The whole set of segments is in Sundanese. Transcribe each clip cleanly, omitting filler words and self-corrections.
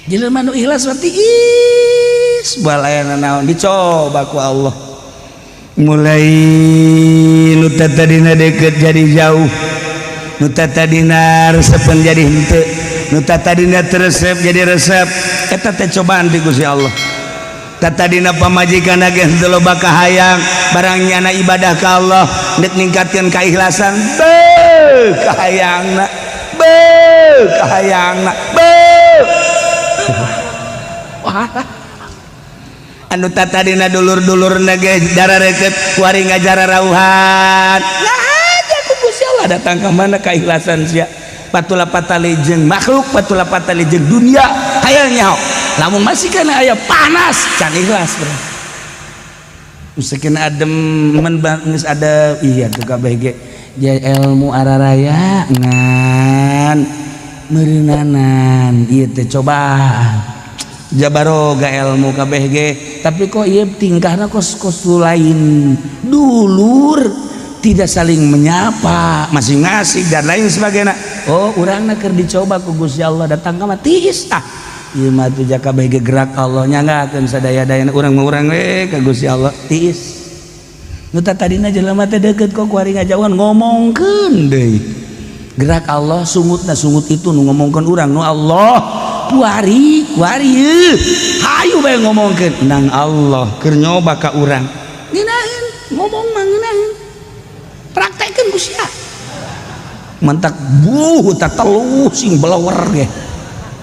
Jelema nu ikhlas mah tiis, balaya naon dicoba ku Allah. Mulai nu tadina deket jadi jauh, nu tadina resepen jadi henteu, nu tadina teu resep jadi resep. Eta teh cobaan ti Gusti Allah. Tadina pamajikan ge henteu loba kahayang, barang nyana ibadah ka Allah, nek ningkatkeun keikhlasan, beuh kahayangna, beuh kahayangna, beuh. Wah, anu tadina dulur-dulur ge darareket, kuari ngajara rauhan. Nah aja ku Gusti Allah datang ke mana keikhlasan sia. Patula patali jeung makhluk, patula patali jeung dunia, hayang nyaho. Lamun masih kana aya panas, can ikhlas, bro. Mungkin adem men geus ada, iya tuh kabeh ge ilmu araraya ngan meureunanan ieu teh cobaan. Jabaroga ilmu kabeh ge, tapi kok ieu tingkahna kos kos lain, dulur tidak saling menyapa masing-masing dan lain sebagainya. Oh, urangna keur dicoba ku Gusti Allah. Datang ka mah tiis. Ah, ieu mah tuh jaka kabeh ge gerak Allah, nyanggakeun sadaya-dayana. Urang mah urang we ka Gusti Allah tiis. Nu tadina jelema teh deukeut, kok kuari ngajauhan, ngomongkeun deui. Gerak Allah sungutna sungut itu nu ngomongkeun urang nu Allah, kuari kuari hayu bae ngomongkeun nang Allah keur nyoba ka urang. Ngeunaheun ngomong mah, ngeunaheun praktekeun ku sia. Mentak buh tak teluh sing belewer ge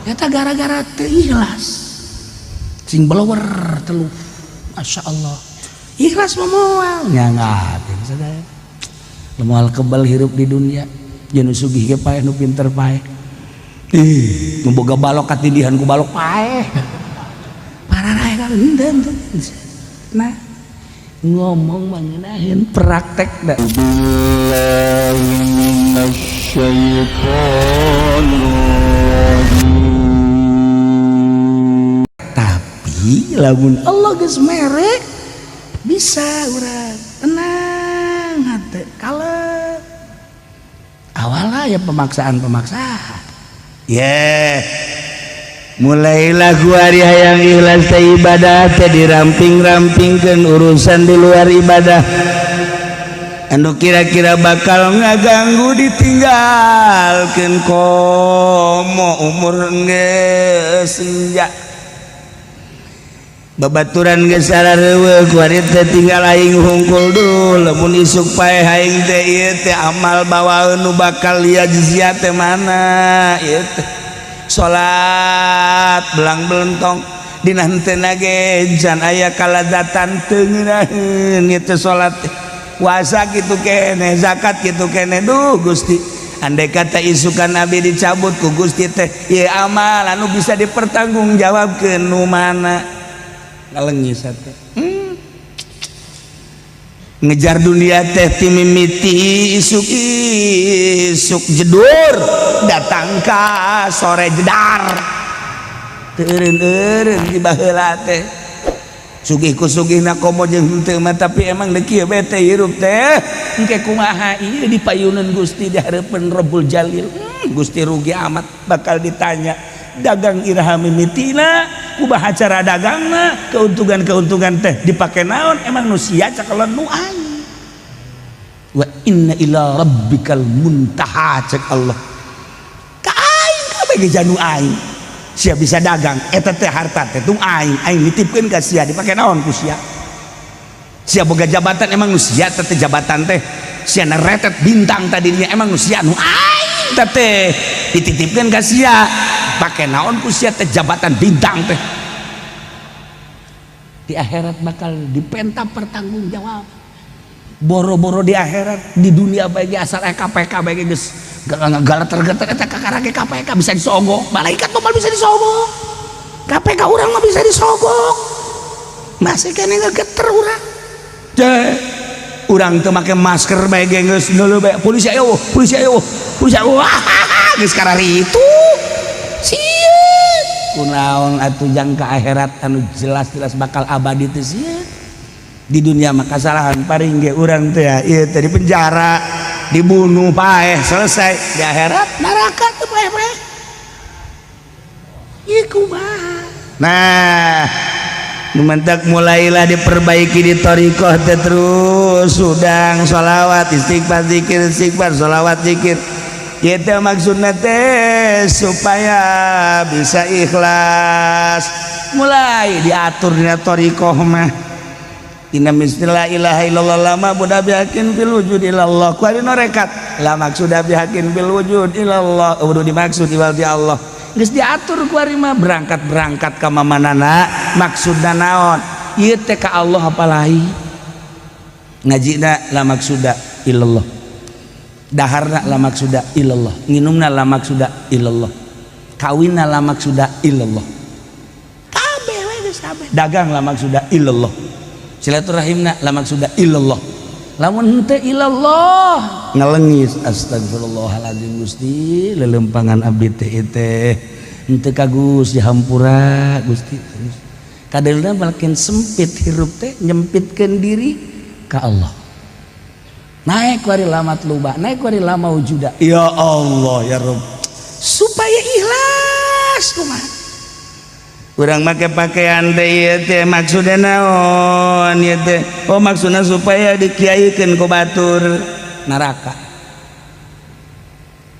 eta gara-gara teu ikhlas, sing belewer teluh. Masya Allah, ikhlas mah moal nyangakeun sadaya, moal kebal hirup di dunia. Jeung nu sugih ge paeh, nu pinter paeh. Ih, nu boga balok katindihan ku balok paeh. Pararae kan henteu. Nah, ngomong mah ngeunaheun, praktek da. بالله من الشيطان الرجيم. Tapi lamun Allah geus mere, bisa urang tenang hati. Kalau awalnya ya pemaksaan-pemaksaan, yeah. Mulailah kuari hayang ikhlas teh, ibadah teh diramping-rampingkeun urusan di luar ibadah anu kira-kira bakal ngaganggu ditinggalkeun, komo umur geus senja, babaturan geus sarareuweuh. Kuari teh tinggal aing hungkul dulu. Lamun isuk paeh aing teh, ieu teh amal bawaeun nu bakal yajzia teh mana ieu teh? Salat belang belentong, dina henteu ge can aya kalazatan, teu ngeunaheun ieu teh salat teh. Puasa kitu kene, zakat kitu kene. Duh Gusti, andai kata isukan Nabi dicabut ku Gusti teh, ieu amal anu bisa dipertanggungjawabkeun nu mana? Ngalengis teh. Ngejar dunia teh ti mimiti isuk isuk jedur datang ka sore jedar, teu eureun-eureun di baheula teh. Sugih ku sugihna, komo jeung henteu mah, tapi emang deuk kieu bae teh hirup teh. Engke kumaha ieu di payunan Gusti, di hareupeun Rabbul Jalil? Gusti rugi amat bakal ditanya dagang iraha mimitina, kumaha cara dagangna, keuntungan-keuntungan teh dipake naon, emang nu sia cakelan nu aing. Wa inna ila rabbikal muntaha, cek Allah. Ka aing kabeh ge janu aing. Sia bisa dagang eta teh, harta teh tung aing, aing nitipkeun ka sia, dipake naon ku sia? Sia boga jabatan, emang nu sia teh jabatan teh? Sia retet bintang tadinya, emang nu sia? Nu aing teh dititipkeun ka sia, pake naon ku sia teh jabatan bintang teh? Di akhirat bakal dipenta pertanggungjawab. Boro-boro di akhirat, di dunia bagi asal KPK bagi geus galater-geter eta kakara ge KPK bisa disogok. Malaikat mah bisa disogok, KPK urang mah bisa disogok, masih kene ngegeter urang. Teh urang teu make masker bae ge geus neuleuh bae, polisi ayo, polisi ayo, polisi ayo. Wah, geus kararitu sieun. Kunaon atuh jangka akhirat anu jelas-jelas bakal abadi teh sieun? Di dunia mah kasalahan paring ge urang teh ieu teh di penjara, dibunuh, paeh, selesai. Di akhirat neraka teh paeh-paeh. Ieu kumaha? Nah, mentak mulailah diperbaiki di thariqah teh terus sudang sholawat istighfar zikir istighfar sholawat zikir. Ieu teh maksudna teh supaya bisa ikhlas. Mulai diatur dina thariqah mah. Inna la ilaha illallah lama budak bihakin fil wujud ilallah. Ku ari norekat la maksuda bihakin fil wujud ilallah. Udah dimaksud iwal di Allah. Geus diatur ku ari mah berangkat-berangkat ka mamanana maksudna naon? Ieu teh ka Allah apa lain? Ngajina la maksuda illallah. Daharna la maksuda illallah. Nginumna la maksuda illallah. Kawinna la maksuda illallah. Kabeh we geus kabeh. Dagang la maksuda illallah. Silaturahimna la maksuda illallah. Lamun henteu illallah ngalengis astagfirullahalazim Gusti lelempangan abdi teh teh henteu ka Gusti hampura Gusti. Kadeulna makin sempit hirup teh nyempitkeun diri ka Allah. Naik wari lamat luba, naik wari lama wujuda. Ya Allah ya Rabb. Supaya ikhlas kumaha? Urang make pakaian teh ieu teh maksudna naon ieu teh? Oh maksudna supaya dikiaikeun ku batur neraka.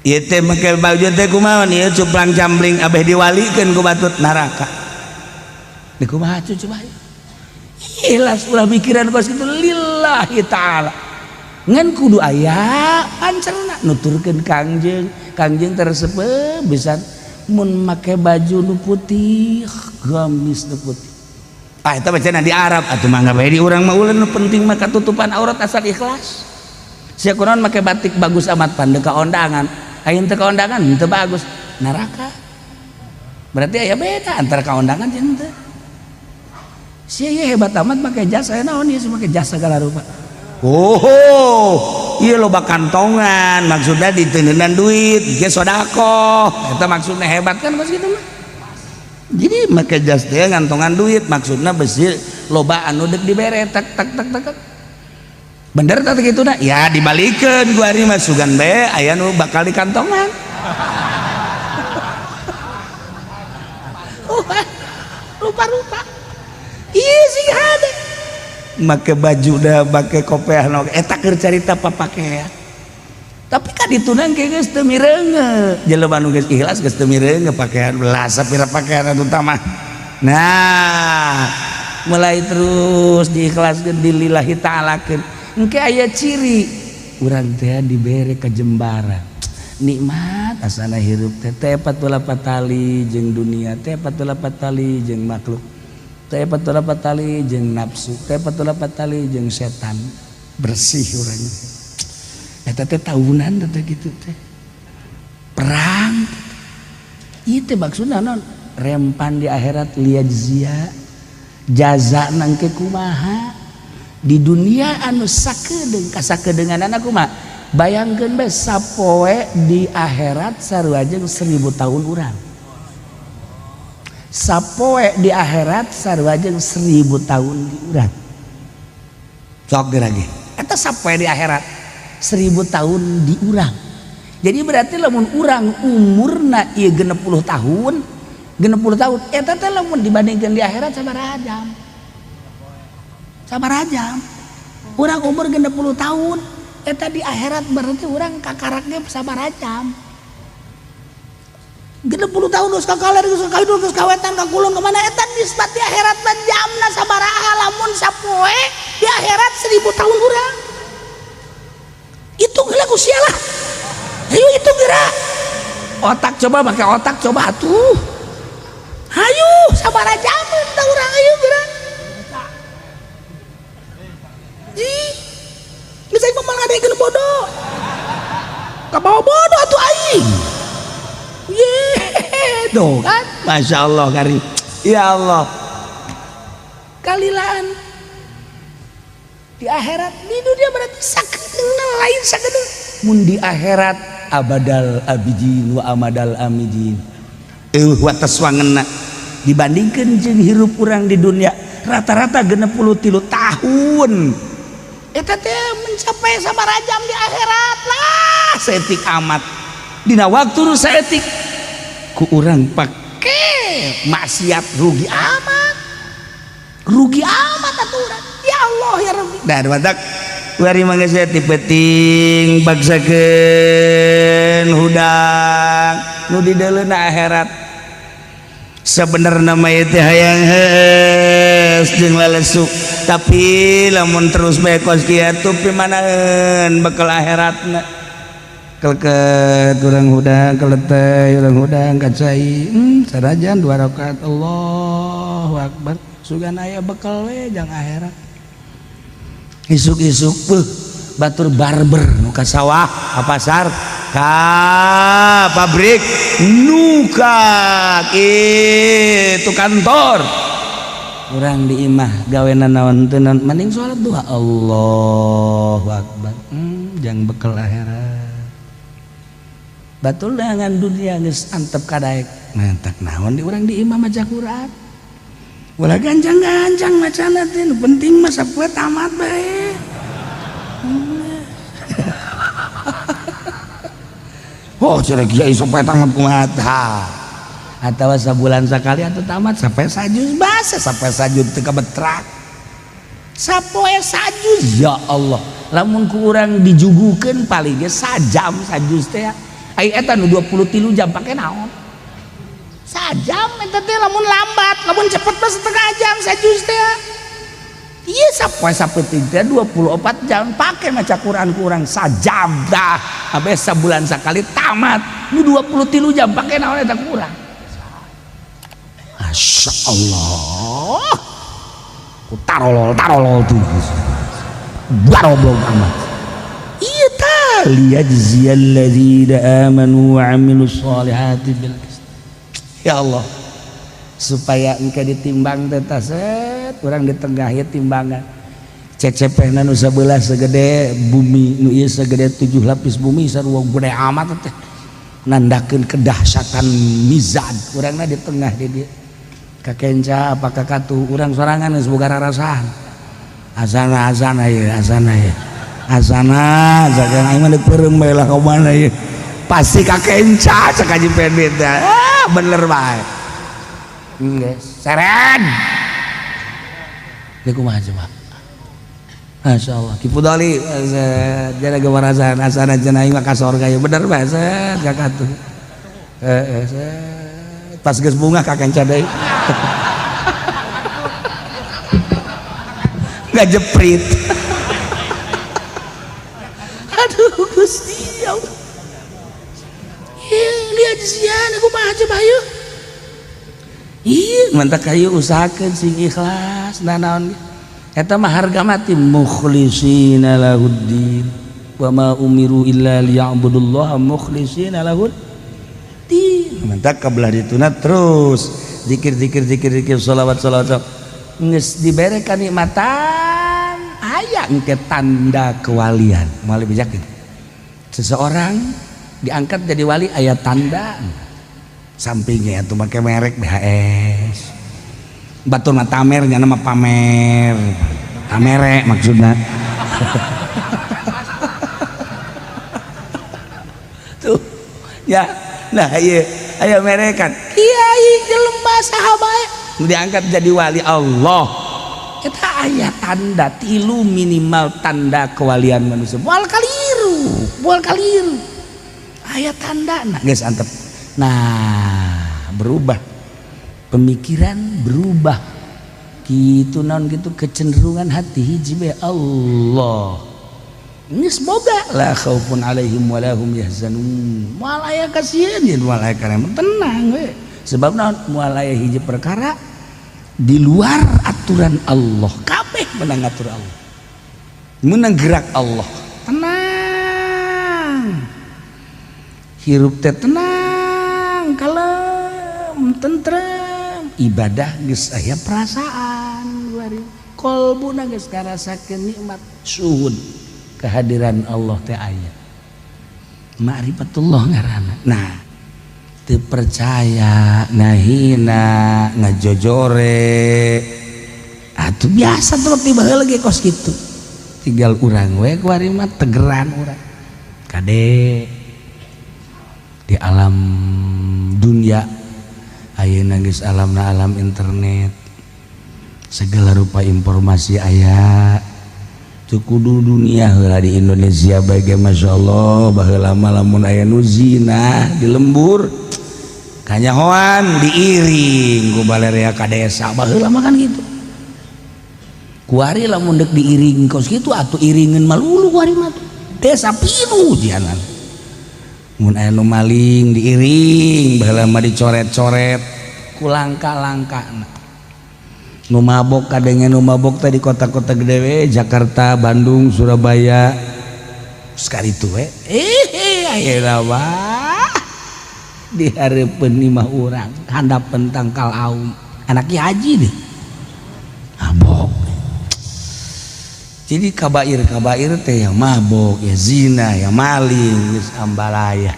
Ieu teh make baju teh kumaha ieu cuplang cambling abeh diwalikeun ku batur neraka. Di kumaha coba? Ikhlas ulah mikiran kos kitu lillahi taala. Ngan kudu aya pancerna nuturkeun Kangjeng, Kangjeng teresep bisa mun make baju nu putih, gamis nu putih. Ah eta bacana di Arab atuh mangga bae di urang mah ulah nu penting mah katutupan aurat asal ikhlas. Sia kunaon make batik bagus amat pan ka ondangan. Aya teu ka ondangan henteu bagus, neraka. Berarti aya beda antara ka ondangan jeung henteu. Sia ieu hebat amat make jas aya naon ieu make jas segala rupa. Oh, iya loba kantongan maksudnya ditendenan duit, ge sodakoh. Eta maksudnya hebat kan kos kitu mah. Jadi make jas teh ngantongan duit maksudnya besi loba anu deuk dibere tak tak tak tak. Bener tak kitu na? Ya dibalikeun ku ari mah sugan bae aya nu bakal dikantongan. Rupa-rupa. Iya sih ada. Make baju dah, make kopiah no, eta keur carita papakean. Tapi kan ditunang ke geus teu mireunge. Jelema nu geus ikhlas geus teu mireunge pakaian belas sapira pakaian anu utama. Nah, mulai terus diikhlaskeun dilillahi ta'alakeun. Engke aya ciri urang teh dibere kajembaran. Nikmat asana hirup teh teh 48 tali jeung dunia, teh 48 tali jeung makhluk. Teh 48 tali jeung nafsu, teh 48 tali jeung setan. Bersih urang. Eta teh tahunan teh kitu teh. Perang. Ieu teh maksudna naon? Rempan di akhirat liyajzia. Jaza nangke kumaha? Di dunia anu sakedeung kasakedeunganana kumaha? Bayangkeun bae sapoe di akhirat sarua jeung 1000 tahun urang. Sapoe di akhirat sarua jeung 1000 tahun di urang. Sok lagi. Eta sapoe di akhirat 1000 tahun di urang. Jadi berarti lamun urang umurna ieu 60 tahun, 60 tahun eta teh lamun dibandingkeun di akhirat sabaraha jam? Sabaraha jam? Urang umur 60 tahun, eta di akhirat berarti urang kakaraknya sabaraha jam? 60 tahun geus ka kaler geus ka kidul geus ka wetan ka kulon ka mana eta nisbat di akhirat mah jamna sabaraha lamun sapoe di akhirat 1000 tahun urang. Hitung heula ku sia lah. Hayu hitung geura. Otak coba make otak coba atuh. Hayu sabaraha jaman tah urang hayu geura. Ji. Geus aing mah ngadekeun bodoh. Kabawa bodoh atuh aing. Ye, tuh kan, masya Allah kari, ya Allah, kalilaan di akhirat di dunia berarti sakedeung lain sakedeung, mun di akhirat abadal abidin wa amadal amidin, wates wangenna dibandingkeun jeung hirup urang di dunia rata-rata 63 tahun, eta teh mencapai sabaraha jam di akhirat lah, saeutik amat. Dina waktu nu saeutik ku urang pak Make maksiat rugi amat. Rugi amat aturan. Ya Allah ya Rabbi. Dah matak wari mangga ti penting baksakeun hudang nu dideuleuna akhirat. Sebenarnya mah ieu teh hayang heus jeung lalesu, tapi lamun terus bae kos kieu pimanaeun bekal akhiratna. Keleket urang hudang, keleteh urang hudang kacai. Sarajan 2 rakaat Allahu akbar. Sugan aya bekal we jang akhirat. Isuk-isuk beuh batur barber nu ka sawah, ka pasar, ka pabrik, nu ka kitu kantor. Urang di imah gawena naon teu naon, mending salat duha Allahu akbar. Jang bekal akhirat. Batul dengan dunia geus antep kadaek. Mantak naon di urang di imah maca Quran. Ulah gancang-gancang macana teh nu penting mah sapoe tamat bae. Oh cenah kiai sapoe tamat kumaha tah. Atawa sabulan sakali atuh tamat sapoe sajuz basa sapoe sajuz teu kabetrak. Sapoe sajuz ya Allah. Lamun ku urang dijugukeun paling ge sajam sajuz teh. Ai eta nu 23 jam pake naon? Sajam eta teh lamun lambat, lamun cepet mah setengah jam sajuz teh. Ieu sapoe sapeting teh 24 jam pake maca Quran ku urang sajam dah. Abes sabulan sakali tamat. Nu 23 jam pake naon eta ku urang? Masya Allah. Ku tarolol tarolol tuh. Baroblok amat. Iya ta liyajziyal ladzina amanu wa amilus solihati bil qist. Ya Allah, supaya engke ditimbang teh set urang di tengah ieu timbangan. Cecepehna nu sabelah segede bumi, nu ieu segede 7 lapis bumi sarua gede amat teh. Nandakeun kedahsyatan mizan urangna di tengah di dieu. Kakenca apa kakatu urang sorangan geus boga rarasaan. Azana azana ieu, azana ieu. Azana zagan aing mah peureum bae lah ka mana ieu. Pasti kakenca cek Haji Pendit teh. Ah bener bae. Geus seren. Ieu kumaha coba? Masyaallah. Ki Pudali jana gemarasaan asana cenah aing mah ka sorga ieu bener bae set kakatu. Heeh set. Pas geus bungah kakenca deui. Ngajeprit. Aduh Gusti ya Allah. Lihat sian aku mah aja bayu. Ih, mantak kayu usahakeun sing ikhlas nanaon. Eta mah harga mati mukhlisina lahuddin. Wa ma umiru illa liya'budullaha mukhlishina lahuddin. Mantak kabelah dituna terus zikir zikir zikir zikir sholawat sholawat. Geus dibere kanikmatan aya engke tanda kewalian. Moal dibejakeun. Seseorang diangkat jadi wali aya tanda sampingnya atuh make merek BHS. Batur mah tamer nya mah pamer. Tamere maksudna. Tuh ya, nah ieu aya merekan. Kiai jelema saha bae diangkat jadi wali Allah. Eta aya tanda tilu minimal tanda kewalian manusia. Moal kaliru, moal kaliru. Aya tanda nah geus antep. Nah, berubah. Pemikiran berubah. Kitu naon kitu kecenderungan hati hiji bae Allah. Geus boga la khaufun alaihim wa lahum yahzanun. Moal aya kasieun yen moal aya karema tenang we. Sebab naon moal aya hiji perkara di luar aturan Allah. Kabeh menang atur Allah. Menang gerak Allah. Tenang. Hirup teh tenang, kalem, tentrem. Ibadah geus aya perasaan kolbuna geus ngarasakeun nikmat suhud kehadiran Allah teh aya. Ma'rifatullah ngaranna. Nah, teu percaya, ngahina, ngajojore. Atuh biasa tuh tiba heula ge kos kitu. Tinggal urang we kuari mah tegeran urang. Kade di alam dunia Ayeuna geus alamna alam internet, segala rupa informasi aya. Teu kudu dunia heula di Indonesia bae, masyaallah baheula mah lamun aya nu zina di lembur kanyahoan diiring ku balerea ka desa, baheula mah kan gitu. Kuari lamun deuk diiring kos kitu atuh iringeun malulu kuari mah tuh. Desa pinuh jianan. Mun aya nu maling diiring, baheula mah dicoret-coret ku langka-langkana. Nu mabok kadenge nu mabok teh di kota-kota gede we, Jakarta, Bandung, Surabaya. Sekali itu we. Ayeuna mah di hareupeun imah urang, handapeun tangkal aum. Anak Ki Haji deh. Mabok. Jadi kabair-kabair teh ya mabok, ya zina, ya maling, geus ambalaya.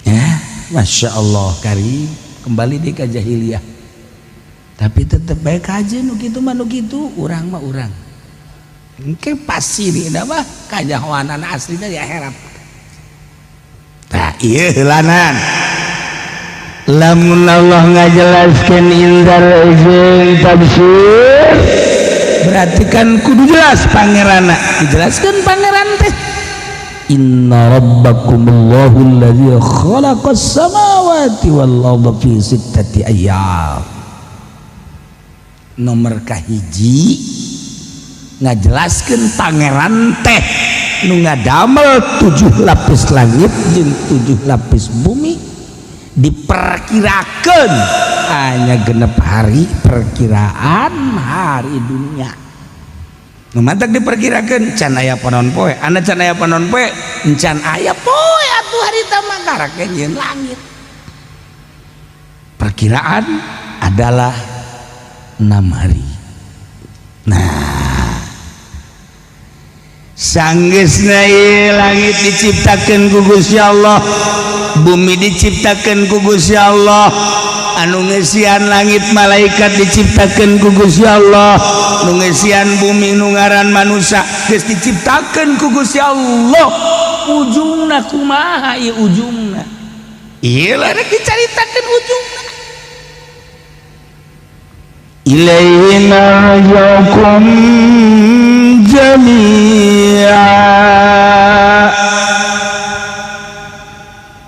Ya, Masya Allah karim, kembali di ka jahiliyah. Tapi tetep baik aja nu kitu mah nu kitu, urang mah urang. Engke pasti di mah kanyahoanan aslina di akhirat. Tah ieu heulanan. Lamun Allah ngajelaskeun indar jeung tafsir, berarti kan kudu jelas pangeranna. Dijelaskeun pangeran teh inna rabbakumullahu allazi khalaqas samawati wal arda fi sittati ayyam. Nomor kahiji ngajelaskeun pangeran teh nu ngadamel 7 lapis langit jeung 7 lapis bumi, diperkirakan hanya genep hari perkiraan hari dunia. Nu mantak diperkirakan can aya panon poe, anda can aya panon poe, can aya poe atuh harita mah karek nyieun langit. Perkiraan adalah 6 hari. Nah, sanggeusna ieu langit diciptakeun ku Gusti Allah, bumi diciptakeun ku Gusti Allah, anu ngeusian langit malaikat diciptakeun ku Gusti Allah, nu ngeusian bumi nu ngaran manusia geus diciptakeun ku Gusti Allah. Ujungna kumaha ieu ujungna? Ieu lah rek dicaritakeun ujungna. Ilaihi marji'ukum jami'a.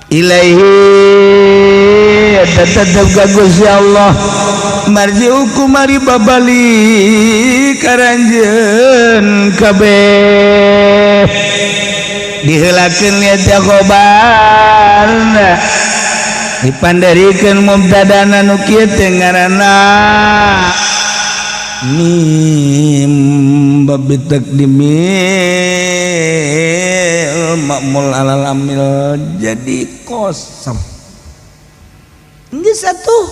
Ilaihi tetep ka Gusti Allah marji'ukum mari babalik karanjeun kabeh. Diheulakeun liat khobarna, dipanderikeun mubtadana nu kieu teh ngaranna mim babi takdimil makmul alal amil jadi kosong. Geus atuh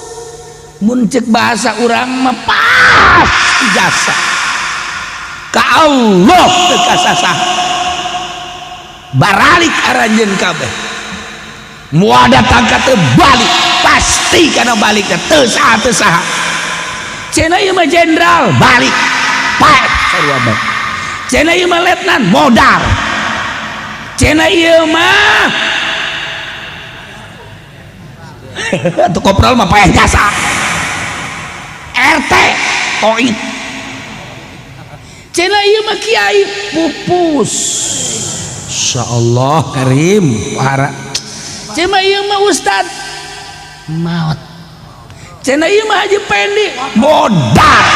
mun ceuk bahasa urang mah pas ijazah ka Allah teu kasasah baralik aranjeun kabeh moal datang ka teu balik pasti kana balik teh teu saha teu saha. Cenah ieu mah jenderal balik pae sarua bae. Cenah ieu mah letnan modar. Cenah ieu mah atuh kopral mah paeh jasa. RT koit. Cenah ieu mah kiai pupus. Insyaallah karim para. Cenah ieu mah ustad maot. Cenah ieu mah Haji Pendi modar.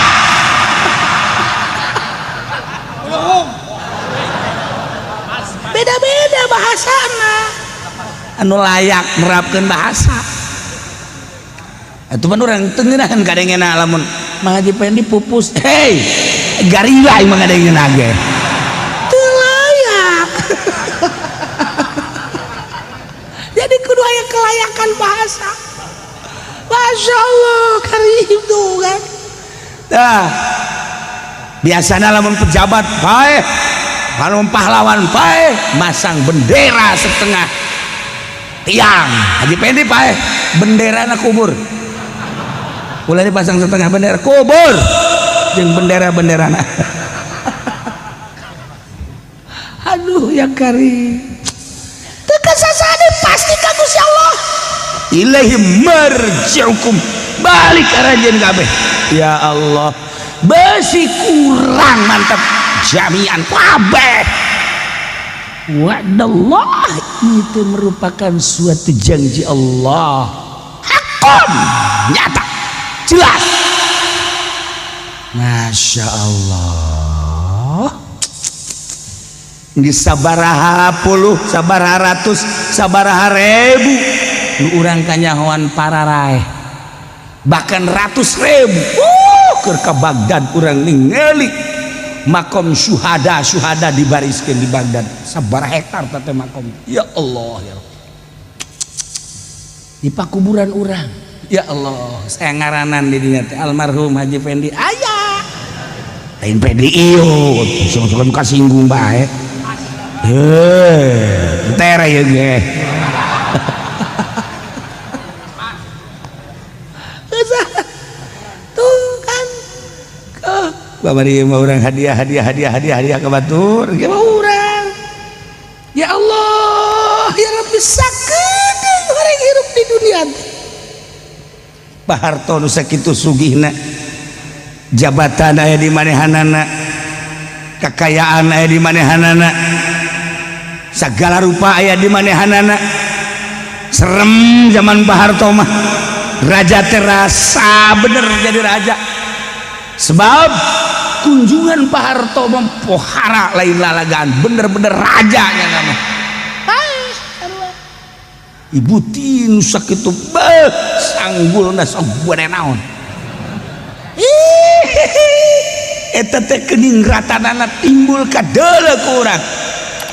Beda-beda bahasana. Anu layak nerapkeun bahasa. Atuh mah urang teu ngeunaheun kadengena lamun Mang Haji Pendi pupus. Hei, garila imah ngadengena ge. Teu layak. Jadi kudu aya kelayakan bahasa. Masya Allah karim tuh kan. Dah biasanya lamun pejabat bae, lamun pahlawan bae masang bendera setengah tiang. Haji Pendi pae benderana kubur. Ulah dipasang setengah bendera kubur jeung bendera-benderana. Aduh ya karim. Teu kasasane pasti ka Gusti Allah. Ilaihi marji'ukum, balik aranjeun kabeh. Ya Allah, besi kurang mantap jami'an kabeh. Wa'dallah, itu merupakan suatu janji Allah, hakon, nyata, jelas. Masya Allah, di sabaraha puluh, sabaraha ratus, sabaraha ribu nu urang kanyahoan pararaeh, bahkan ratus ribu keur ka Baghdad urang ningali makom syuhada, syuhada dibariskeun di Baghdad, sabaraha hektar teh makom. Ya Allah, ya Allah, di pakuburan urang, ya Allah, saya ngaranan di dinya teh almarhum Haji Fendi aya, lain PDI yo, sok-sok kasinggung bae, heh, tere ye ge. Tuh kan, babari mah urang hadiah, hadiah, hadiah, hadiah, hadiah ke batur ge mah urang. Ya Allah, ya Rabbi, sakedeung urang hirup di dunia teh. Pak Harto nu sakitu sugihna, jabatan aya di manehanana, kekayaan aya di manehanana, segala rupa aya di manehanana. Serem zaman Pak Harto mah, raja terasa bener jadi raja, sebab kunjungan Pak Harto mempohara lain lalagaan, bener-bener rajanya nama. Ibu Tin sakitu beuh sanggulna sok buane naon. Eta teh keningratanana timbul kadeuleu ku urang.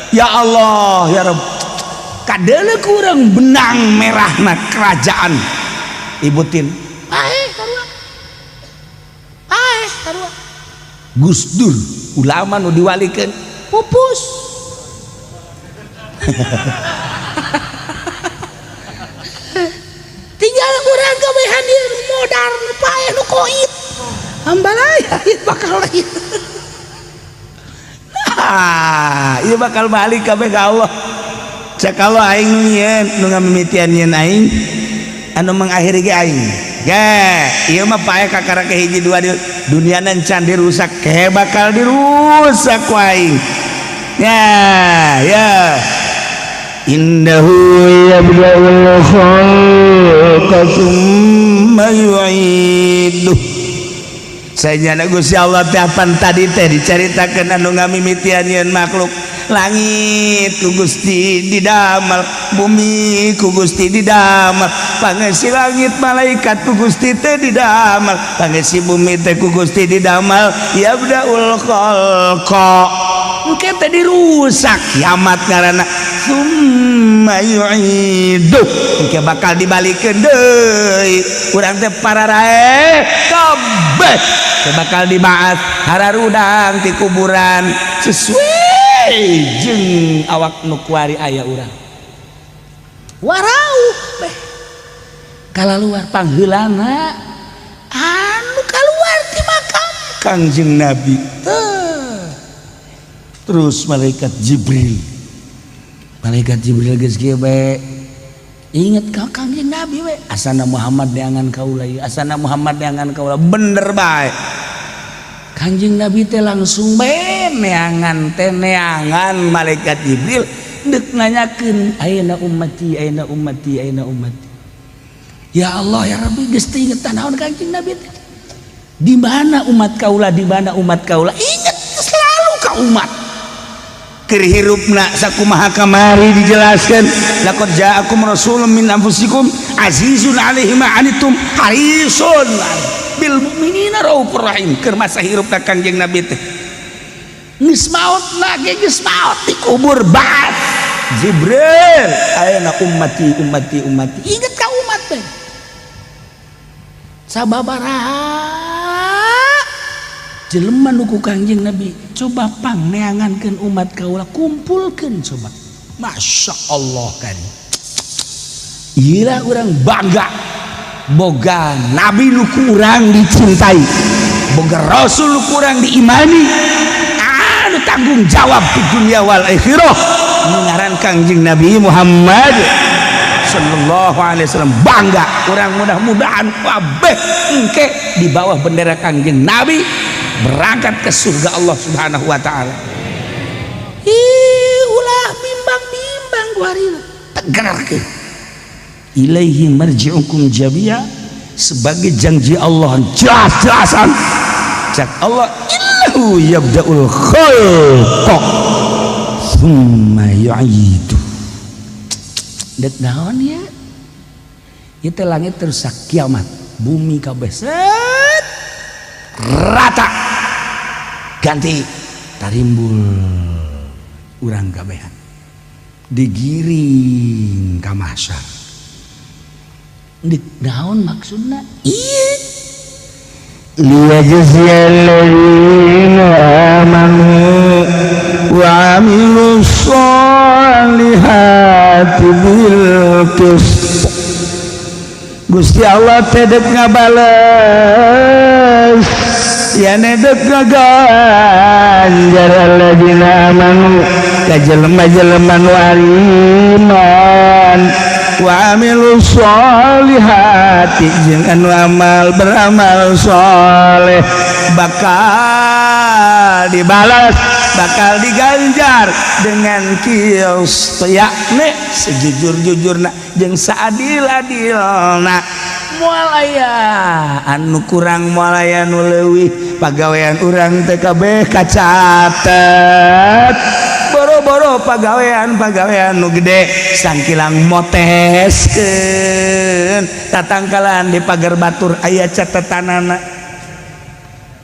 Ya Allah, ya Rabb, kadeuleu ku urang benang merahna kerajaan Ibu Tin. Paeh sarua, paeh sarua. Gus Dur ulama nu diwalikeun pupus. Tinggal urang kabehan ieu nu modar, nu paeh, nu koit. Ambalaya ieu bakal lain. Nah, ieu bakal balik kabeh ka Allah. Cek Allah, aing nu nyieun, nu ngamimitian nyieun aing, anu mengakhiri ge aing. Ge, ieu mah paeh kakara ke hiji dua di dunia can dirusak, ke bakal dirusak ku aing. Ya, ya. Innahu yabda'ul khalqa tsumma yu'iduh. Saya Gusti Allah teh apan tadi teh dicaritakeun anu ngamimitian nyieun makhluk, langit ku Gusti didamel, bumi ku Gusti didamel, pangesi langit malaikat ku Gusti teh didamel, pangesi bumi teh ku Gusti didamel. Yabda'ul khalqa, engke teh dirusak kiamat ngaranna, summa yu'iduh, engke bakal dibalikeun deui urang teh pararae kabeh teh bakal dibaat hararudang ti kuburan sesuai jeung awak nu kuari aya urang warauh beh kalaluar pangheulana anu kaluar ti makam Kangjeng Nabi. Terus malaikat Jibril, malaikat Jibril geus kieu bae inget ka Kangjeng Nabi we, asana Muhammad neangan kaula ieu, asana Muhammad neangan kaula, bener bae. Kangjeng Nabi teh langsung bae neangan teh, neangan malaikat Jibril deuk nanyakeun, ayeuna ummati, ayeuna ummati, ayeuna ummati. Ya Allah, ya Rabbi, geus teu inget naon Kangjeng Nabi teh, di mana umat kaula, di mana umat kaula, inget selalu ka umat. Keur hirupna sakumaha kamari dijelaskan, laqad ja'akum rasulun min anfusikum azizun alaihi ma anittum harisun bil mu'minina raufur rahim. Keur masa hirupna Kangjeng Nabi teh geus maot lagi, geus maot dikubur bat Jibril, ayeuna ummati, ummati, ummati, inget ka umat teh sababaraha jelema nu ku Kangjeng Nabi coba pang neangankeun umat kaula, kumpulkeun coba. Masya Allah kan, iyalah urang bangga boga nabi nu kurang dicintai, boga rasul nu kurang diimani, anu tanggung jawab di dunia wal akhirah nu ngaran Kangjeng Nabi Muhammad. sallallahu alaihi wasallam bangga urang, mudah-mudahan kabeh engke di bawah bendera Kangjeng Nabi berangkat ke surga Allah Subhanahu wa taala. Ih, ulah bimbang-bimbang kuari, tegar ke ilaihi marji'ukum jami'a sebagai janji Allah jelas-jelasan. Cak Allah, innahu yabda'ul khalqa thumma yu'idu. Dek naon ya? Itu langit terus kiamat, bumi kabeh set rata, ganti tarimbul, urang kabehan digiring ka mahsyar. Dek naon maksudna? Iya. ليجزي الذين آمنوا وعملوا الصالحات بالقسط. Gusti Allah teh dek ngabales ya, dek ngaganjar alladzina amanu ka jelema-jelema nu iman, wa amilu sholihati, jeung anu amal beramal soleh, bakal dibalas, bakal diganjar dengan qist, yakni sejujur-jujurna jeung saadil-adilna. Moal aya anu kurang, moal aya nu leuwih. Pagawean urang teh kabeh kacatet. Boro-boro pagawean-pagawean nu gede, sangkilang moteskeun tatangkalan di pagar batur aya catetanana.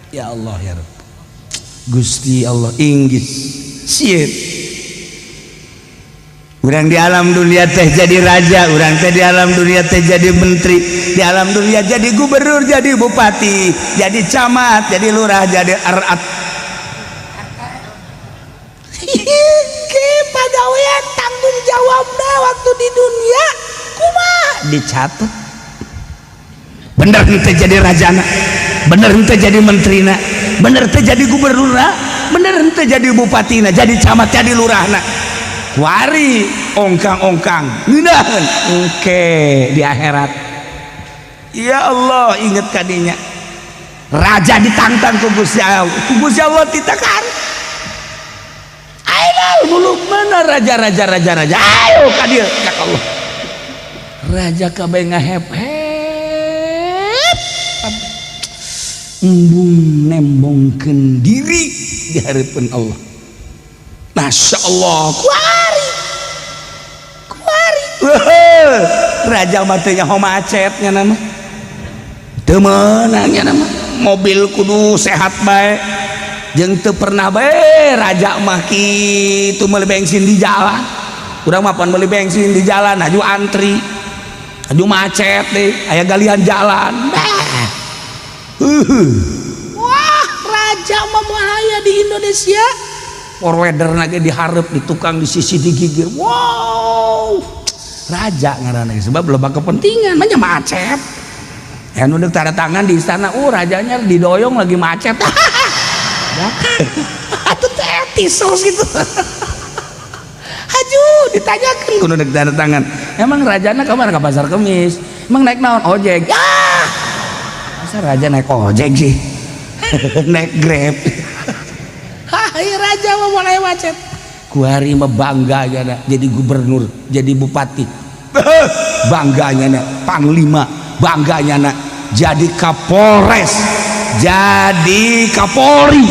Ya Allah, ya Rabb, Gusti Allah inggis sieun. Urang di alam dunia teh jadi raja, urang teh di alam dunia teh jadi menteri, di alam dunia jadi gubernur, jadi bupati, jadi camat, jadi lurah, jadi arat. Ke pagawean tanggung jawab waktu di dunia kumaha dicatat. Bener henteu jadi rajana, bener henteu jadi menterina, bener teh jadi gubernurna, bener henteu jadi bupatina, jadi camat, jadi lurahna. Kuari ongkang-ongkang ngeunaheun engke di akhirat. Ya Allah, inget kadinya raja ditantang ku Gusti Allah, ku Gusti Allah ditekan. Ayo muluk, mana raja-raja, raja-raja, ayo ka dieu. Cak Allah, raja kabeh ngahep hep, embung nembongkeun diri di hareupeun Allah. Masya Allah, kuari kuari raja mah teu nyaho macetnya, nama teu meunangnya, nama mobil kudu sehat bae, jeung teu pernah bae raja mah kitu meuli bensin di jalan. Urang mah pan meuli bensin di jalan aju antri, aju macet deh, aya galian jalan. Bah. Wah, raja mah bahaya di Indonesia. Forwarder lagi diharap di tukang di sisi digigir. Wow, raja ngaranna sebab loba kepentingan banyak macet ya. Nunduk tanda tangan di istana, rajanya didoyong lagi macet. Atau etis gitu. Haju ditanyakan kudu tanda tangan. Emang rajana kemana? Ke pasar kemis. Emang naik naon? Ojek. Ya, masa raja naik ojek sih? Naik Grab. Hai, raja mau mulai macet. Kuari mah bangga ya, jadi gubernur, jadi bupati bangganya nak, panglima bangganya nak, jadi kapolres, jadi kapolri,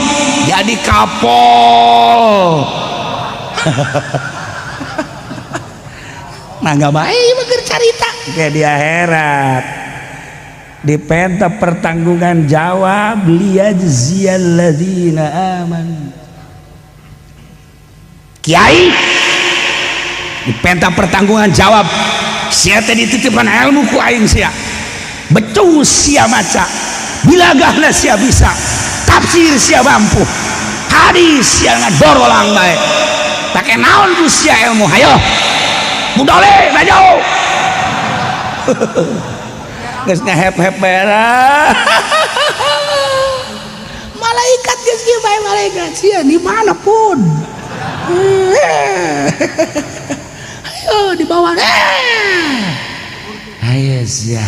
jadi kapol. Nah, nggak baik beker carita kayak di akhirat dipenta pertanggungan jawab. Liyajziyalladzina amanu. Kiai dipenta pertanggungan jawab. Sia teh dititipkan ilmu ku aing, sia becus, sia maca bilagahna, sia bisa tafsir, sia mampu hadis, sia ngadorolang bae, pake naon ku sia ilmu? Hayo budole maju. Geus ngahep-hep berak. Malaikat geus kieu bae, malaikat sia di mana pun. Ayo. Oh, di bawah. Ayo sia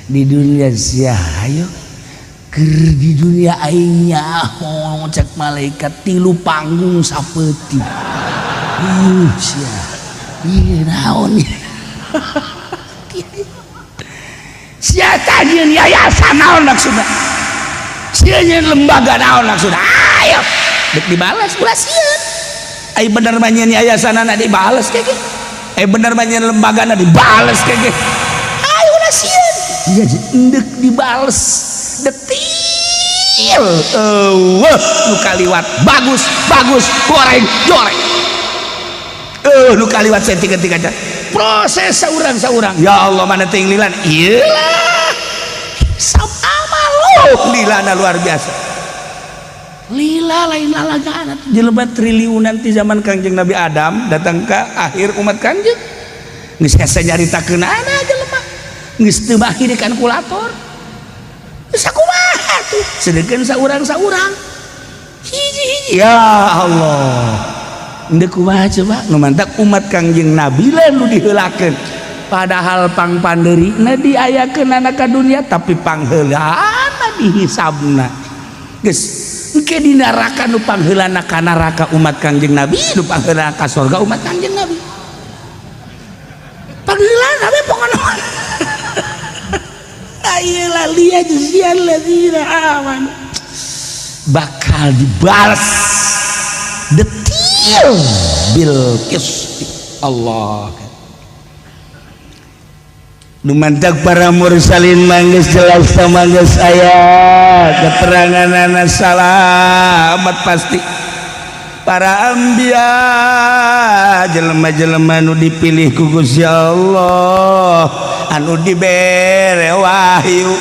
di dunia sia ayo ker di dunia aing nyaho cek malaikat tilu panggung sapeuting. Sia. Ieu naon ieu? Sia tah nyieun yayasan naon maksudna? Sia nyieun lembaga naon maksudna? Ayo dek dibalas ulah sieun. Ai bener mah nyieun yayasanana dibales keke. Ai bener mah nyieun lembagana dibales keke. Ayo ulah sieun. Iya endek dibales detil. Eueuh nu kaliwat bagus bagus goreng goreng. Nu kaliwat saeutik-eutik aja. Proses saurang-saurang. Ya Allah mana teuing lilan. Ieu lah. Hisab amal oh, lilana luar biasa. Lila lain lalagaan jelema triliunan ti zaman Kangjeng Nabi Adam datang ke akhir umat Kangjeng. Geus hese nyaritakeunana jelema. Geus teu baki di kalkulator. Geus sakumaha tuh? Sedengkeun saurang-saurang. Hiji-hiji ya Allah. Endek kumaha coba nu mantak umat Kangjeng Nabi lah nu diheulakeun. Padahal pangpandeurina diayakeunana ka dunia tapi pangheulana dihisabna. Geus engke di neraka nu pangheulana ka neraka umat Kangjeng Nabi, nu pangheulana ka sorga umat Kangjeng Nabi. Pangheulana we pokona. Ayeuna liyajziyal ladzina amanu. Bakal dibalas detil bil qisti. Allah. Nu mantak para mursalin manggeus jelas manggeus aya keteranganana salamat pasti. Para anbiya jelema-jelema nu dipilih ku Gusti Allah anu dibere wahyu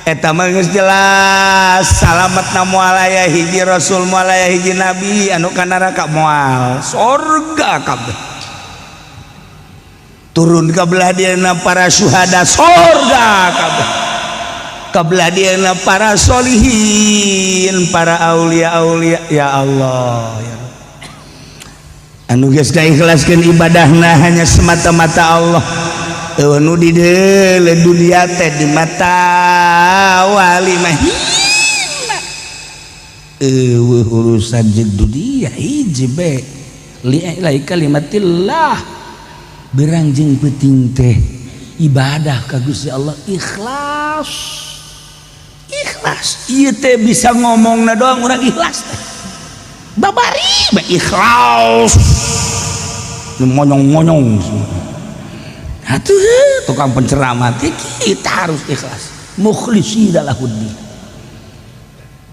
eta mah geus jelas salametna moal aya hiji rasul moal aya hiji nabi anu ka neraka moal sorga kabeh turun ka belah dieuna para syuhada sorga kabeh ka belah dieuna para solihin para aulia-aulia ya Allah ya Rabb. Anu geus ngaikhlaskeun ibadahna hanya semata-mata Allah. Eueuh nu di deuleu dunia teh di mata wali mah hina. Eueuh urusan jeung dunia hiji be li kalimatillah berang jeung peuting teh ibadah ka Gusti Allah ikhlas. Ikhlas ieu teh bisa ngomongna doang urang ikhlas teh. Babari bae ikhlas. Nu monyong-monyong semua. Atuh tukang penceramah kita harus ikhlas. Mukhlishina lahuddin.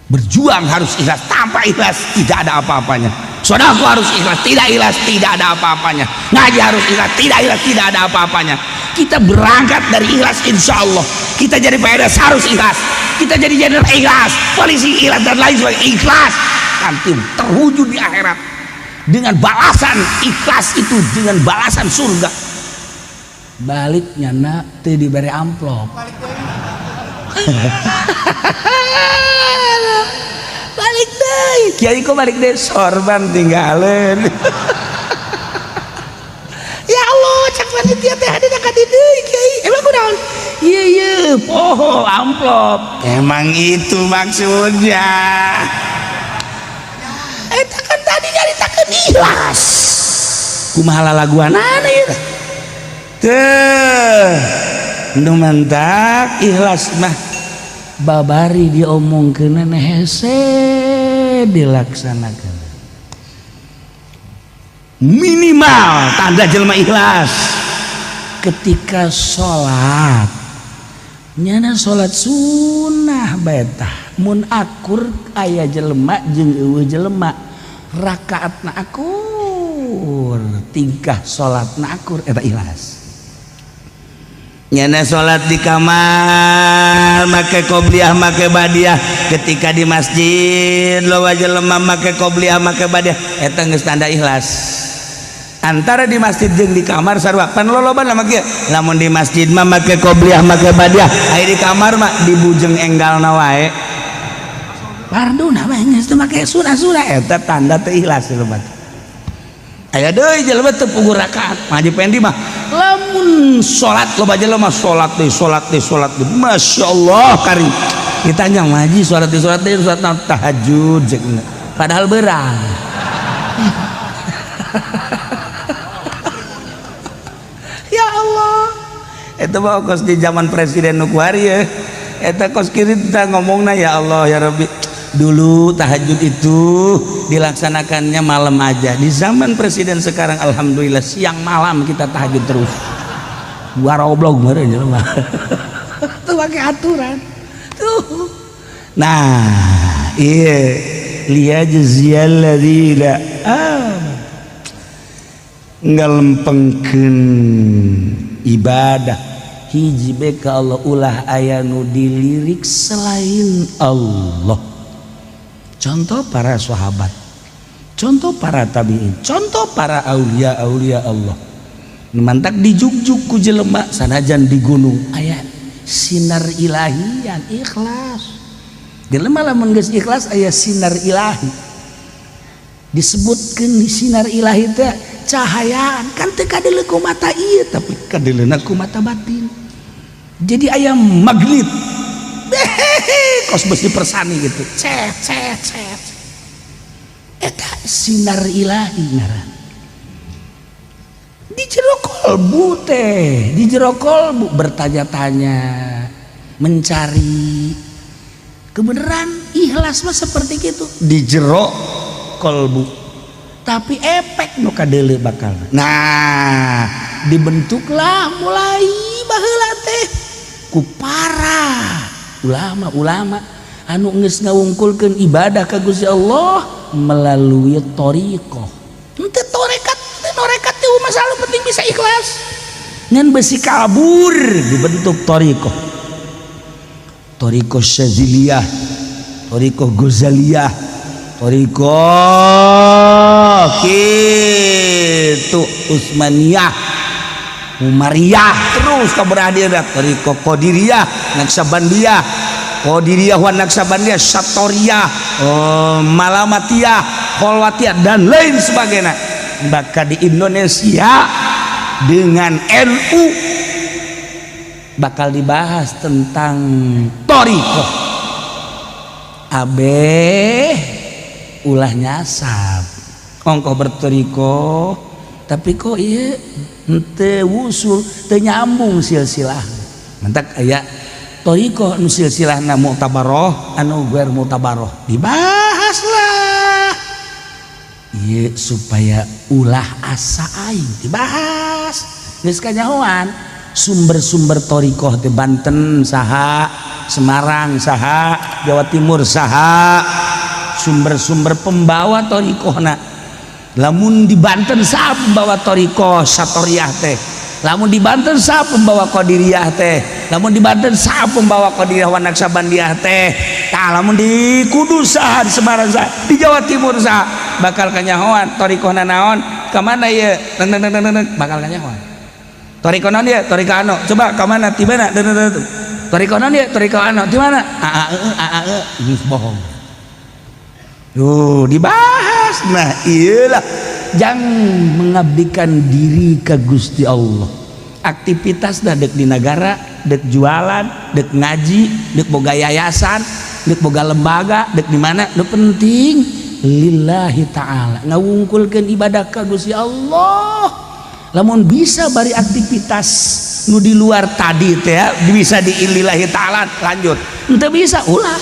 Berjuang harus ikhlas, tanpa ikhlas tidak ada apa-apanya. Sedekah harus ikhlas, tidak ikhlas tidak ada apa-apanya. Ngaji harus ikhlas, tidak ikhlas tidak ada apa-apanya. Kita berangkat dari ikhlas insya Allah. Kita jadi PNS harus ikhlas. Kita jadi jenderal ikhlas, polisi ikhlas dan lain sebagainya ikhlas. Nanti terwujud di akhirat dengan balasan ikhlas itu, dengan balasan surga. Balik nyana teu dibere amplop. Balik deui. Kiai kok balik deui sorban tinggalin. Ya Allah, cak panitia teh hadina ka di deui kiai. Emang kunaon? Ieu ieu poho amplop. Emang itu maksudnya. Eta kan tadi nyaritakeun ikhlas. Kumaha lalaguanana ieu teh? Teh, nu mantak ikhlas mah babari diomongkeun hese dilaksanakeun. Minimal tanda jelema ikhlas ketika salat nyana salat sunnah bae tah mun akur aya jelema jeung eueuh jelema rakaatna akur tingkah salatna akur eta ikhlas. Nyana salat di kamar make qobliyah make badiah, ketika di masjid loba jelema make qobliyah make badiah eta geus tanda ikhlas. Antara di masjid jeung di kamar sarua pan loloban mah kieu, lamun di masjid mah make qobliyah make badiah, aya di kamar mah dibujeng enggalna wae. Parduna mah geus teu make surah-surah eta tanda teu ikhlas jelema. Aya deui jelema teu puguh rakaat. Haji Pendi mah lamun salat loba jelema salat deui, salat deui, salat deui. Masya Allah kari. Ditanya haji salat deui, salat deui, salat naon? Tahajud cekna. Padahal beurang. Ya Allah. Eta mah kos di zaman presiden nu kuari ya. Eta kos kieu teh ngomongna ya Allah ya Rabbi. Dulu tahajud itu dilaksanakannya malam aja. Di zaman presiden sekarang alhamdulillah siang malam kita tahajud terus. Waroblog meureun jelema. Tuh pakai aturan. Tuh. Nah, iya liyajziyal ladzina amanu. Ngalempengkeun ibadah hiji be ka Allah ulah aya nu dilirik selain Allah. Contoh para sahabat, contoh para tabi'in, contoh para aulia-aulia Allah. Mantak dijugjuk ku jelema sanajan di gunung aya sinar ilahian ikhlas. Jelema lamun geus ikhlas aya sinar ilahi. Disebutkeun sinar ilahi teh cahayaan kan teu kadeuleu ku mata ieu tapi kadeuleuna ku mata batin. Jadi aya magnet. Kos besi persani gitu. Cet cet cet. Eta sinar ilahi ngaran. Di jero kolbu teh, di jero kolbu bertanya-tanya, mencari kebenaran, ikhlas mah seperti gitu di jero kolbu. Tapi efek nu kadeuleu bakal. Nah, dibentuklah mulai baheula teh ku para ulama-ulama anu geus ngawungkulkeun ibadah ka Gusti Allah melalui thariqah. Henteu tarekat, teu tarekat teh masalah penting bisa ikhlas. Ngan besi kabur dibentuk thariqah. Thariqah Syaziliyah, thariqah Ghazaliyah, thariqah kitu Utsmaniyah, Umariyah, terus keberadaan thariqah Qadiriyah, Naqsabandiyah, Qadiriyah wa Naqsabandiyah, Satoriyah, Malamatiyah, Kholwatiyah dan lain sebagainya. Bahkan di Indonesia dengan NU bakal dibahas tentang thariqah. Abeh ulah nyasab ongkoh berthariqah tapi kok ieu henteu wusul, teu nyambung silsilah. Mantak aya thariqah nu silsilahna mu'tabaroh anu ghair mu'tabaroh dibahaslah ieu supaya ulah asa aing dibahas. Geus kanyahoan sumber-sumber thariqah di Banten saha, Semarang saha, Jawa Timur saha, sumber-sumber pembawa thariqahna. Lamun di Banten saha pembawa thariqah Satoriyah teh, lamun di Banten saha pembawa Qadiriyah teh, lamun di Banten saha pembawa Qadiriyah wa Naqsabandiyah teh, tah lamun di Kudus saha, di Semarang saha, di Jawa Timur saha, bakal kanyahoan thariqahna naon, ka mana ieu, bakal kanyahoan. Thariqah naon ieu? Thariqah anu. Coba ka mana? Di mana? Thariqah naon ieu? Thariqah anu. Di mana? A a e a a e. Geus bohong. Tuh dibahas. Nah, iyalah jangan mengabdikan diri ke Gusti Allah. Aktivitas dah dek di negara, dek jualan, dek ngaji, dek boga yayasan, dek boga lembaga, dek di mana, nu penting lillahi ta'ala. Ngawungkulkeun ibadah ka Gusti Allah. Lamun bisa bari aktivitas nu di luar tadi teh bisa di lillahi ta'ala lanjut. Henteu bisa ulah.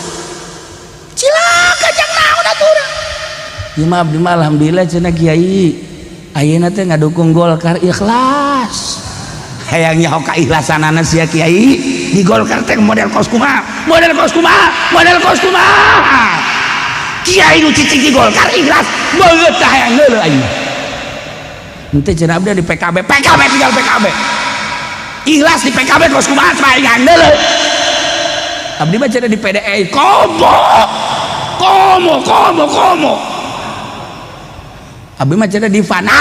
Cilaka jang naon atuh. Ieu mah abdi mah alhamdulillah cenah kiai ayeuna teh ngadukung Golkar ikhlas. Hayang nyaho kaikhlasanana sia kiai di Golkar teh model kos kumaha? Model kos kumaha? Model kos kumaha? Kiai nu cicing di Golkar ikhlas beungeut teh hayang heuleuh aing. Henteu cenah abdi di PKB, PKB tinggal PKB. Ikhlas di PKB kos kumaha cenah hayang heuleuh. Abdi mah cenah di PDI komo. Komo komo komo. Abdi mah cenah di Fana.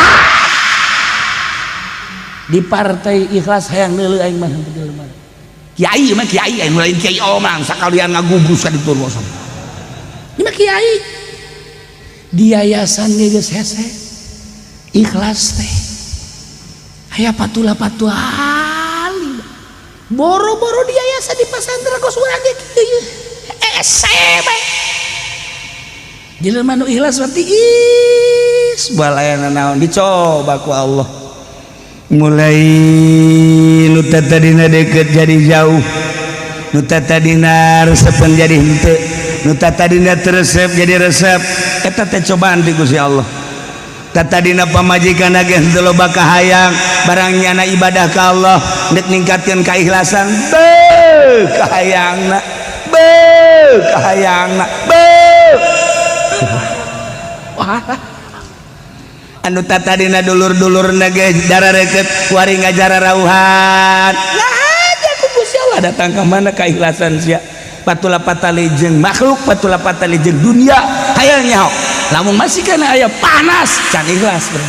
Di partai ikhlas hayang neuleuh aing mah henteu mah. Kiai mah kiai aing lain kiai omang sakalian ngagubrus ka ditu kosong. Ini mah kiai. Di yayasan ge geus hese. Ikhlas teh aya patula patuali, boro-boro di yayasan, di pesantren, kos urang ge kieu ese bae. Jelema nu ikhlas berarti is balaya naon dicoba ku Allah, mulai nu tadina deket jadi jauh, nu tadina resepen jadi henteu, nu tadina teu resep jadi resep. Eta teh cobaan ti Gusti Allah. Tadina pamajikan ge henteu loba kahayang, barang nyana ibadah ka Allah, nek ningkatkeun keikhlasan, beuh kahayangna, beuh kahayangna, beuh. Wah. Anu tadina dulur-dulur ge darareket, kuari ngajara rauhan. Nah aja ku Gusti Allah datang ke mana keikhlasan sia. Patula patali jeung makhluk, patula patali jeung dunia, hayang nyaho lamun masih kana aya panas can ikhlas, bro.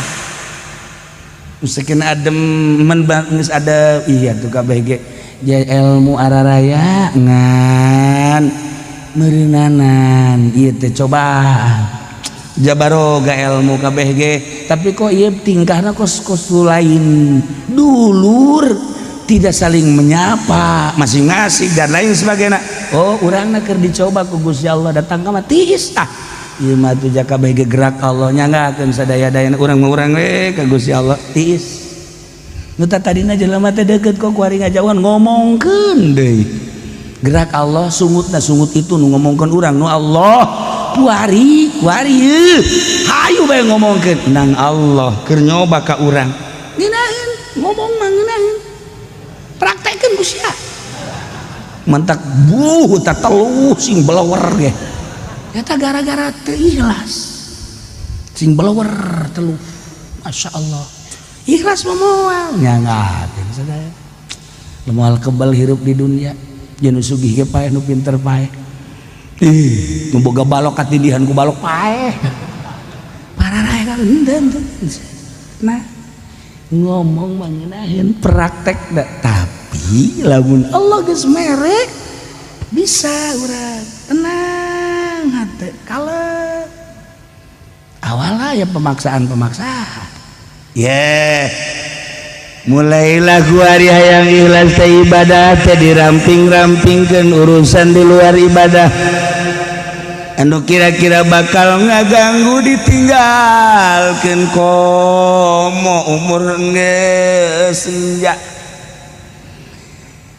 Mungkin adem men geus ada, iya tuh kabeh ge ilmu araraya ngan meureunnanan ieu teh cobaan. Jabaroga ilmu kabeh ge, tapi kok ieu tingkahna kos kos lain, dulur tidak saling menyapa masing-masing dan lain sebagainya. Oh, urangna keur dicoba ku Gusti Allah. Datang ka mah tiis. Ah, ieu mah tuh jaka kabeh ge gerak Allah, nyanggakeun sadaya-dayana. Urang mah urang we ka Gusti Allah tiis. Nu tadina jelema teh deukeut, kok kuari ngajauhan, ngomongkeun deui. Gerak Allah sungutna sungut itu nu ngomongkeun urang nu Allah, kuari kuari hayu bae ngomongkeun nang Allah keur nyoba ka urang. Ngeunaheun ngomong mah, ngeunaheun praktekeun ku sia. Mentak buh tak teluh sing belewer ge eta gara-gara teu ikhlas, sing belewer teluh. Masya Allah, ikhlas mah moal nyangakeun sadaya, moal kebal hirup di dunia. Jeung nu sugih ge paeh, nu pinter paeh. Ih, nu boga balok katindihan ku balok paeh. Pararae kan henteu. Nah, ngomong mah ngeunaheun, praktek da. Tapi lamun Allah geus mere bisa urang tenang hate kalem. Awalnya ya pemaksaan-pemaksaan. Yeah. Mulailah kuari hayang ikhlas teh, ibadah teh diramping-rampingkeun urusan di luar ibadah anu kira-kira bakal ngaganggu ditinggalkeun, komo umur geus senja,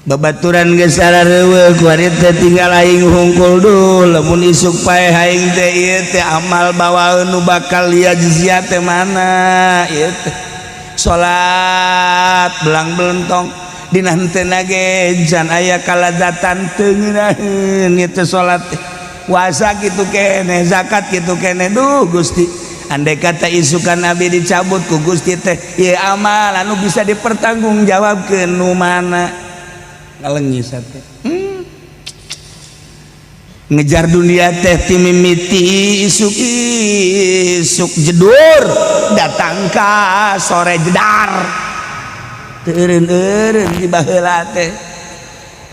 babaturan geus sarareuweuh, kuari teh tinggal aing hungkul. Duh, lamun isuk paeh aing teh, ieu teh amal bawaeun nu bakal yajzia teh mana ieu teh? Salat belang belentong dina henteu ge can aya kalazatan, teu ngeunaheun ieu teh salat teh. Puasa kitu keneh, zakat kitu keneh. Duh Gusti, andai kata isukan abi dicabut ku Gusti teh, ieu amal anu bisa dipertanggungjawabkeun nu mana? Ngalengis teh. Ngejar dunia teh ti mimiti isuk isuk jedur datang ka sore jedar, teu eureun-eureun di baheula teh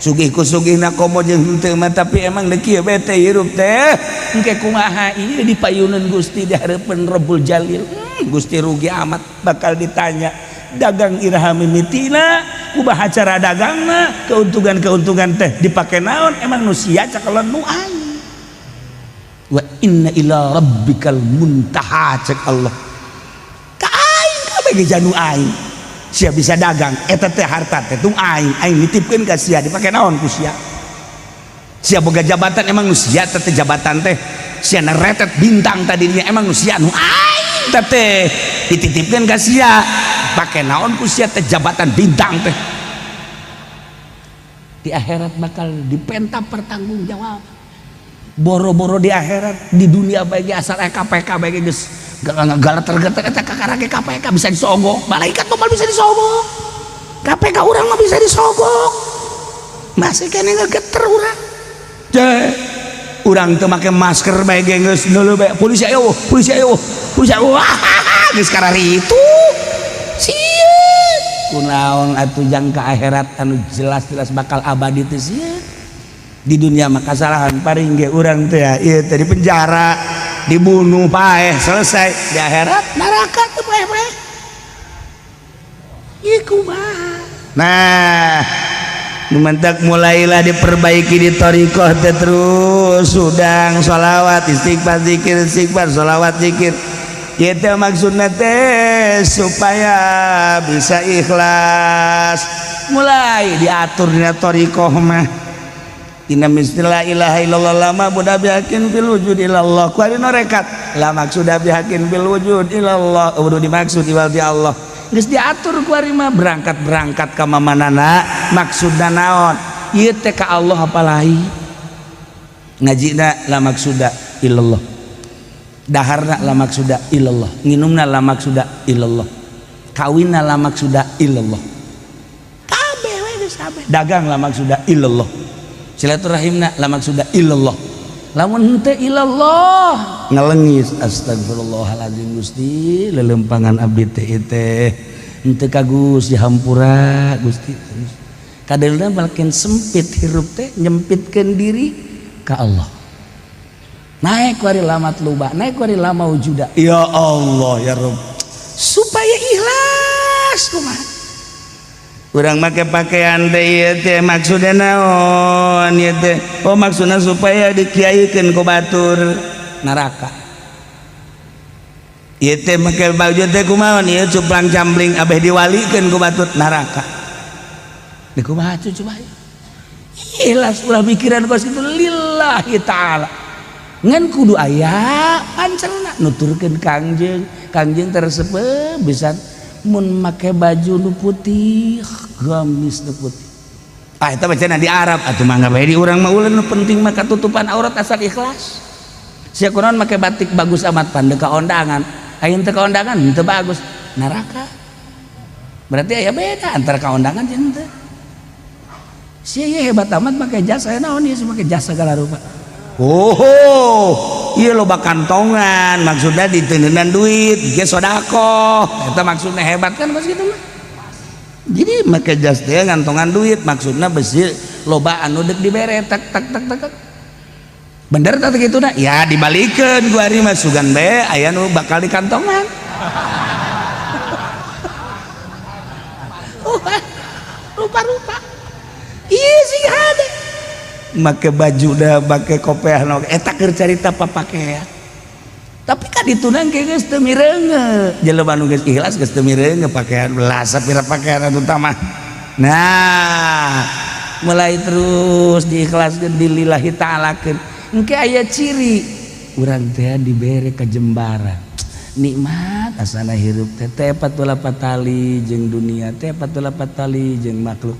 sugih ku sugihna komo jeung henteu mah. Tapi emang deuk kieu bae teh hirup teh, engke kumaha ieu di payuneun Gusti, di hareupeun Rabbul Jalil? Gusti rugi amat bakal ditanya dagang iraha mimitina, kumaha cara dagangna, keuntungan-keuntungan teh dipake naon, emang nu sia cakelan nu aing. Wa inna ila rabbikal muntaha cek Allah. Ka aing kabeh ge janu aing. Sia bisa dagang eta teh, harta teh tung aing, aing nitipkeun ka sia, dipake naon ku sia? Sia boga jabatan, emang nu sia teh jabatan teh? Sia neretet bintang tadinya, emang nu sia? Nu aing teh dititipkeun ka sia, pake naon ku sia teh jabatan bintang teh? Di akhirat bakal dipenta pertanggungjawab. Boro-boro di akhirat, di dunia bagi asal KPK bagi geus galater-geter eta kakara ge KPK bisa disogok, malaikat mah bisa disogok, KPK urang mah bisa disogok, masih kene ngegeter urang. Urang teu make masker bae ge geus dulu bae, polisi ayo, polisi ayo, polisi ayo, wah, geus kararitu sieun. Kunaon atuh jangka akhirat anu jelas-jelas bakal abadi teh sieun? Di dunia mah kasalahan paring ge urang teh ieu teh di penjara. Dibunuh paeh selesai, di akhirat neraka tuh paeh-paeh. Ieu kumaha? Nah, mentak mulailah diperbaiki di thoriqoh teh terus sudang sholawat istighfar zikir istighfar sholawat zikir. Itu maksudnya teh supaya bisa ikhlas. Mulai diatur dina thoriqoh mah. Dina istilah ilaha illallah lama budak bihakin fil wujud ilallah. Ku ari rekat la maksuda bihakin fil wujud ilallah. Udah dimaksud iwal di Allah. Geus diatur ku ari mah berangkat-berangkat ka mamanana maksudna naon? Ieu teh ka Allah apa lain? Ngajina la maksuda illallah. Daharna la maksuda illallah. Nginumna la maksuda illallah. Kawinna la maksuda illallah. Kabeh we geus kabeh. Dagang la maksuda illallah. Silaturahimna la maksuda illallah. Lamun henteu illallah ngelengis astagfirullahaladzim Gusti lelempangan abdi teh teh henteu ka Gusti hampura Gusti. Kadeulna makin sempit hirup teh nyempitkeun diri ka Allah. Naik wari lama luba, naik wari lama wujuda. Ya Allah ya Rabb. Supaya ikhlas kumaha? Urang make pakaian teh ieu teh maksudna naon ieu teh? Oh maksudna supaya dikiaikeun ku batur neraka. Ieu teh make baju teh kumaha ieu cuplang cambling abeh diwalikeun ku batur neraka. Di kumaha coba? Ikhlas ulah mikiran kos kitu lillahi taala. Ngan kudu aya pancerna nuturkeun Kangjeng, Kangjeng teresep bisa mun make baju nu putih, gamis nu putih. Ah eta bacana di Arab atuh mangga bae di urang mah ulah nu penting mah katutupan aurat asal ikhlas. Sia kunaon make batik bagus amat pan ka ondangan. Aya teu ka ondangan henteu bagus, neraka. Berarti aya beda antara ka ondangan jeung henteu. Sia ieu hebat amat make jas, aya naon ieu make jas segala rupa. Oh, iya loba kantongan, maksudnya ditendenan duit, ge sodakoh. Eta maksudnya hebat kan pas gitu mah. Jadi make jas teh ngantongan duit, maksudnya besi loba anu dek dibere tak tak tak tak. Bener tak kitu na? Ya dibalikeun ku ari mah sugan bae aya nu bakal dikantongan. Rupa-rupa. Iya sih hade. Make baju dah, make kopiah no. Eta keur carita papakea. Tapi kan ditunang ke geus teu mireunge. Jelema nu geus ikhlas geus teu mireunge pakaian belas sapira pakaian anu utama. Nah, mulai terus diikhlaskeun dilillahi ta'alakeun. Engke aya ciri urang teh dibere kajembaran. Nikmat asana hirup teh teh 48 tali jeung dunia, teh 48 tali jeung makhluk.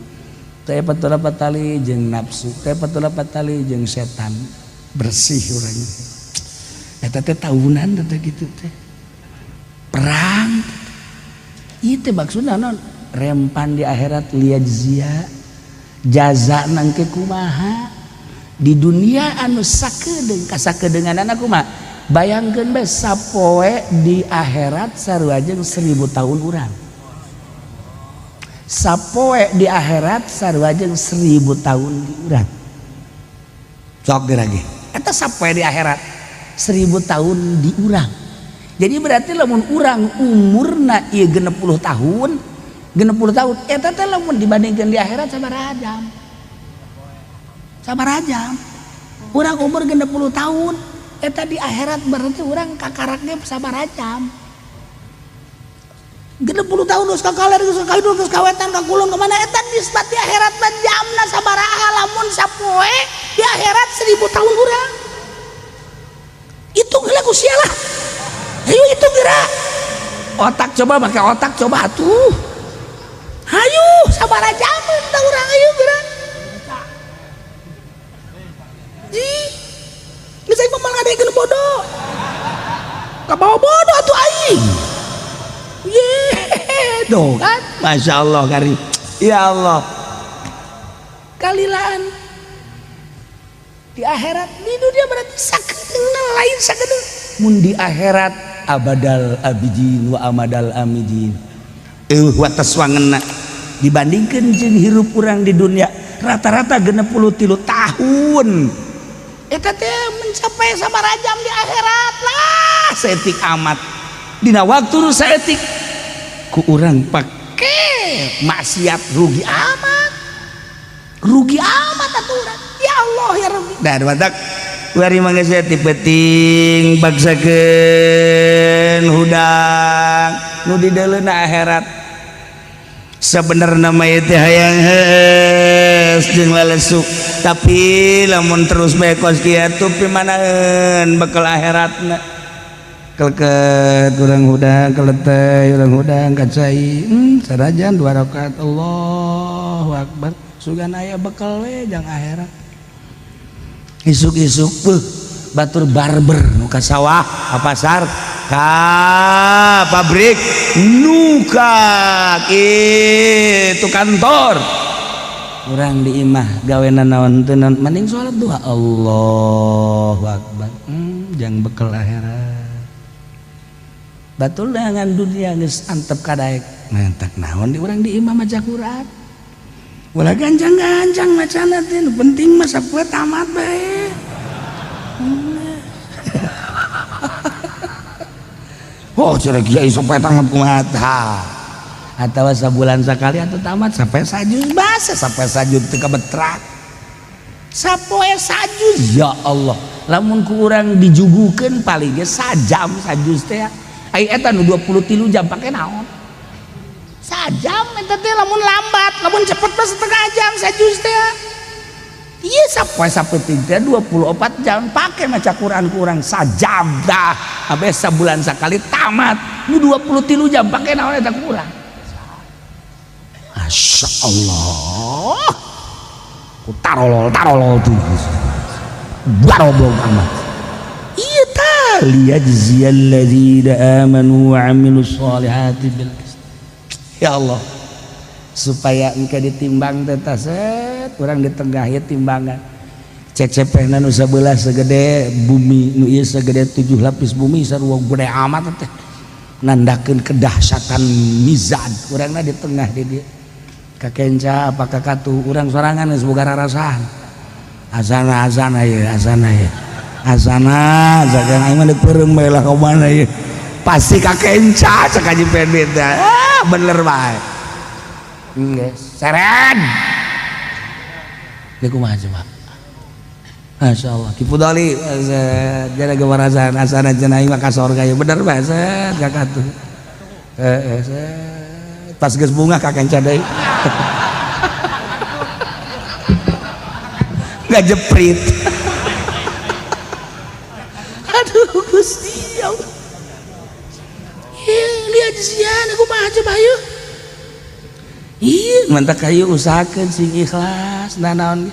Teh 48 tali jeung nafsu, teh 48 tali jeung setan. Bersih urang. Eta teh tahunan teh kitu teh. Perang. Ieu teh maksudna naon? Rempan di akhirat liyajzia. Jaza nangke kumaha? Di dunia anu sakedeung kasakedeunganana kumaha? Bayangkeun bae sapoe di akhirat sarua jeung 1000 tahun urang. Sapoe di akhirat sarua jeung 1000 tahun di urang. Sok geura ge. Eta sapoe di akhirat 1000 tahun di urang. Jadi berarti lamun urang umurna ieu 60 tahun, 60 tahun eta teh lamun dibandingkeun di akhirat sabaraha jam? Sabaraha jam? Urang umur 60 tahun, eta di akhirat berarti urang kakaraknya sabaraha jam? 60 tahun geus ka kaler geus ka kidul geus ka wetan ka kulon ka mana eta nisbat di akhirat mah jamna sabaraha lamun sapoe di akhirat 1000 tahun urang. Hitung heula ku sia lah. Hayu hitung geura. Otak coba make otak coba atuh. Hayu sabaraha jaman tah urang hayu geura. Ji. Geus aing mah ngadekeun bodoh. Kabawa bodoh atuh aing. Ye, tuh kan, masya Allah kari, ya Allah, kalilaan di akhirat di dunia berarti sakedeung lain sakedeung, mun di akhirat abadal abidin wa amadal amidin, wates wangena dibandingkan jeung hirup urang di dunia rata-rata 63 tahun. Eta teh mencapai sabaraha jam di akhirat lah saeutik amat. Dina waktu nu saeutik ku urang pake maksiat rugi amat. Rugi amat aturan. Ya Allah ya Rabbi. Dah matak kuari mah geus ti peuting baksakeun hudang nu dideuleuna akhirat. Sebenarnya mah ieu teh hayang heus jeung lalesuk, tapi lamun terus bae kos kieu pimanaeun bekal akhiratna. Keleket urang hudang, keletey urang hudang kacai, sarajan 2 rakaat Allahu akbar. Sugan aya bekal we jang akhirat. Isuk-isuk beuh batur barber nu ka sawah, ka pasar, ka pabrik, nu ka kitu kantor. Urang di imah gawena naon teu naon, mending salat duha Allahu akbar. Jang bekal akhirat. Batul dengan dunia geus antep kadaek. Mantak naon di urang di imah maca Quran. Ulah gancang-gancang macana teh, nu penting mah sapoe tamat bae. Oh, cenah kiai sampai tamat kumaha tah. Atawa sabulan sakali atuh tamat sampai sajuz basa sampai sajuz teu kabetrak. Sapoe sajuz ya Allah. Lamun ku urang dijugukeun paling ge sajam sajuz teh. Ai eta nu 23 jam pake naon? Sajam eta teh lamun lambat, lamun cepet mah setengah jam sajuz teh. Ieu sapoe sapeuting teh 24 jam pake maca Quran ku urang sajam dah. Abes sabulan sakali tamat. Nu 23 jam pake naon eta ku urang? Masya Allah. Ku tarolol tarolol tuh. Baroblok amat. Iya ta liyajziyal ladzina amanu wa amilus solihati bil qist. Ya Allah, supaya engke ditimbang teh set urang di tengah ieu timbangan. Cecepehna nu sabelah segede bumi, nu ieu segede 7 lapis bumi sarua gede amat teh. Nandakeun kedahsyatan mizan urangna di tengah di dieu. Kakenca apa kakatuh urang sorangan geus boga rarasaan. Azana azana ieu, azana ieu. Azana zagan aing mah peureum bae lah ka mana ieu. Pasti kakenca cek Haji Pendit teh. Ah bener bae. Geus seren. Ieu kumaha coba? Masyaallah. Ki Pudoli jana gemarasaan asana cenah aing mah ka sorga ieu bener bae set kakatuh. Heeh set. Pas geus bungah kakenca deui. Ngajeprit. Aduh Gusti ya Allah. Lihat sian aku mah coba yuk. Ih, mantak kayu usahakeun sing ikhlas nanaon.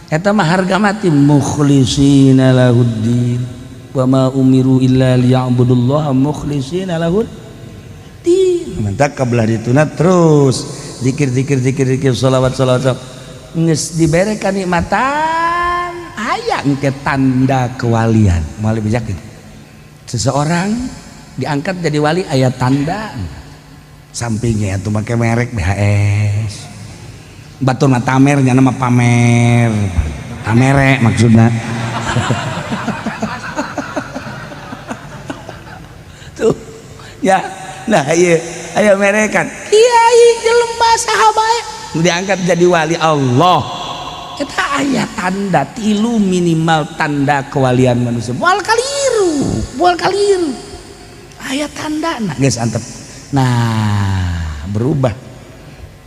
Eta mah harga mati mukhlisina lahuddin. Wa ma umiru illa liya'budullaha mukhlishina lahuddin. Mantak kabelah dituna terus zikir zikir zikir zikir sholawat sholawat. Geus dibere kanikmatan aya engke tanda kewalian. Moal dibejakeun. Seseorang diangkat jadi wali aya tanda sampingnya atuh make merek BHS. Batur mah tamer nya mah pamer. Tamere maksudna. Tuh ya, nah ieu aya merekan. Kiai jelema saha bae diangkat jadi wali Allah. Eta aya tanda tilu minimal tanda kewalian manusia. Moal kaliru, moal kaliru. Aya tanda nah geus antep. Nah, berubah.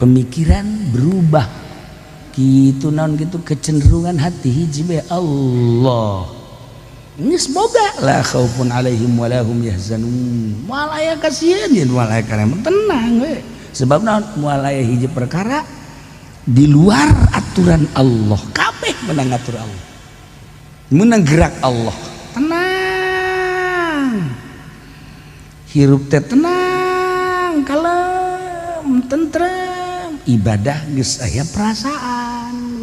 Pemikiran berubah. Kitu naon kitu kecenderungan hati hiji bae Allah. Geus boga la khaufun alaihim wa lahum yahzanun. Moal aya kasieun yen moal aya karema tenang we. Sebab naon moal aya hiji perkara di luar aturan Allah. Kabeh menang atur Allah. Menang gerak Allah. Tenang. Hirup teh tenang, kalem, tentrem. Ibadah geus aya perasaan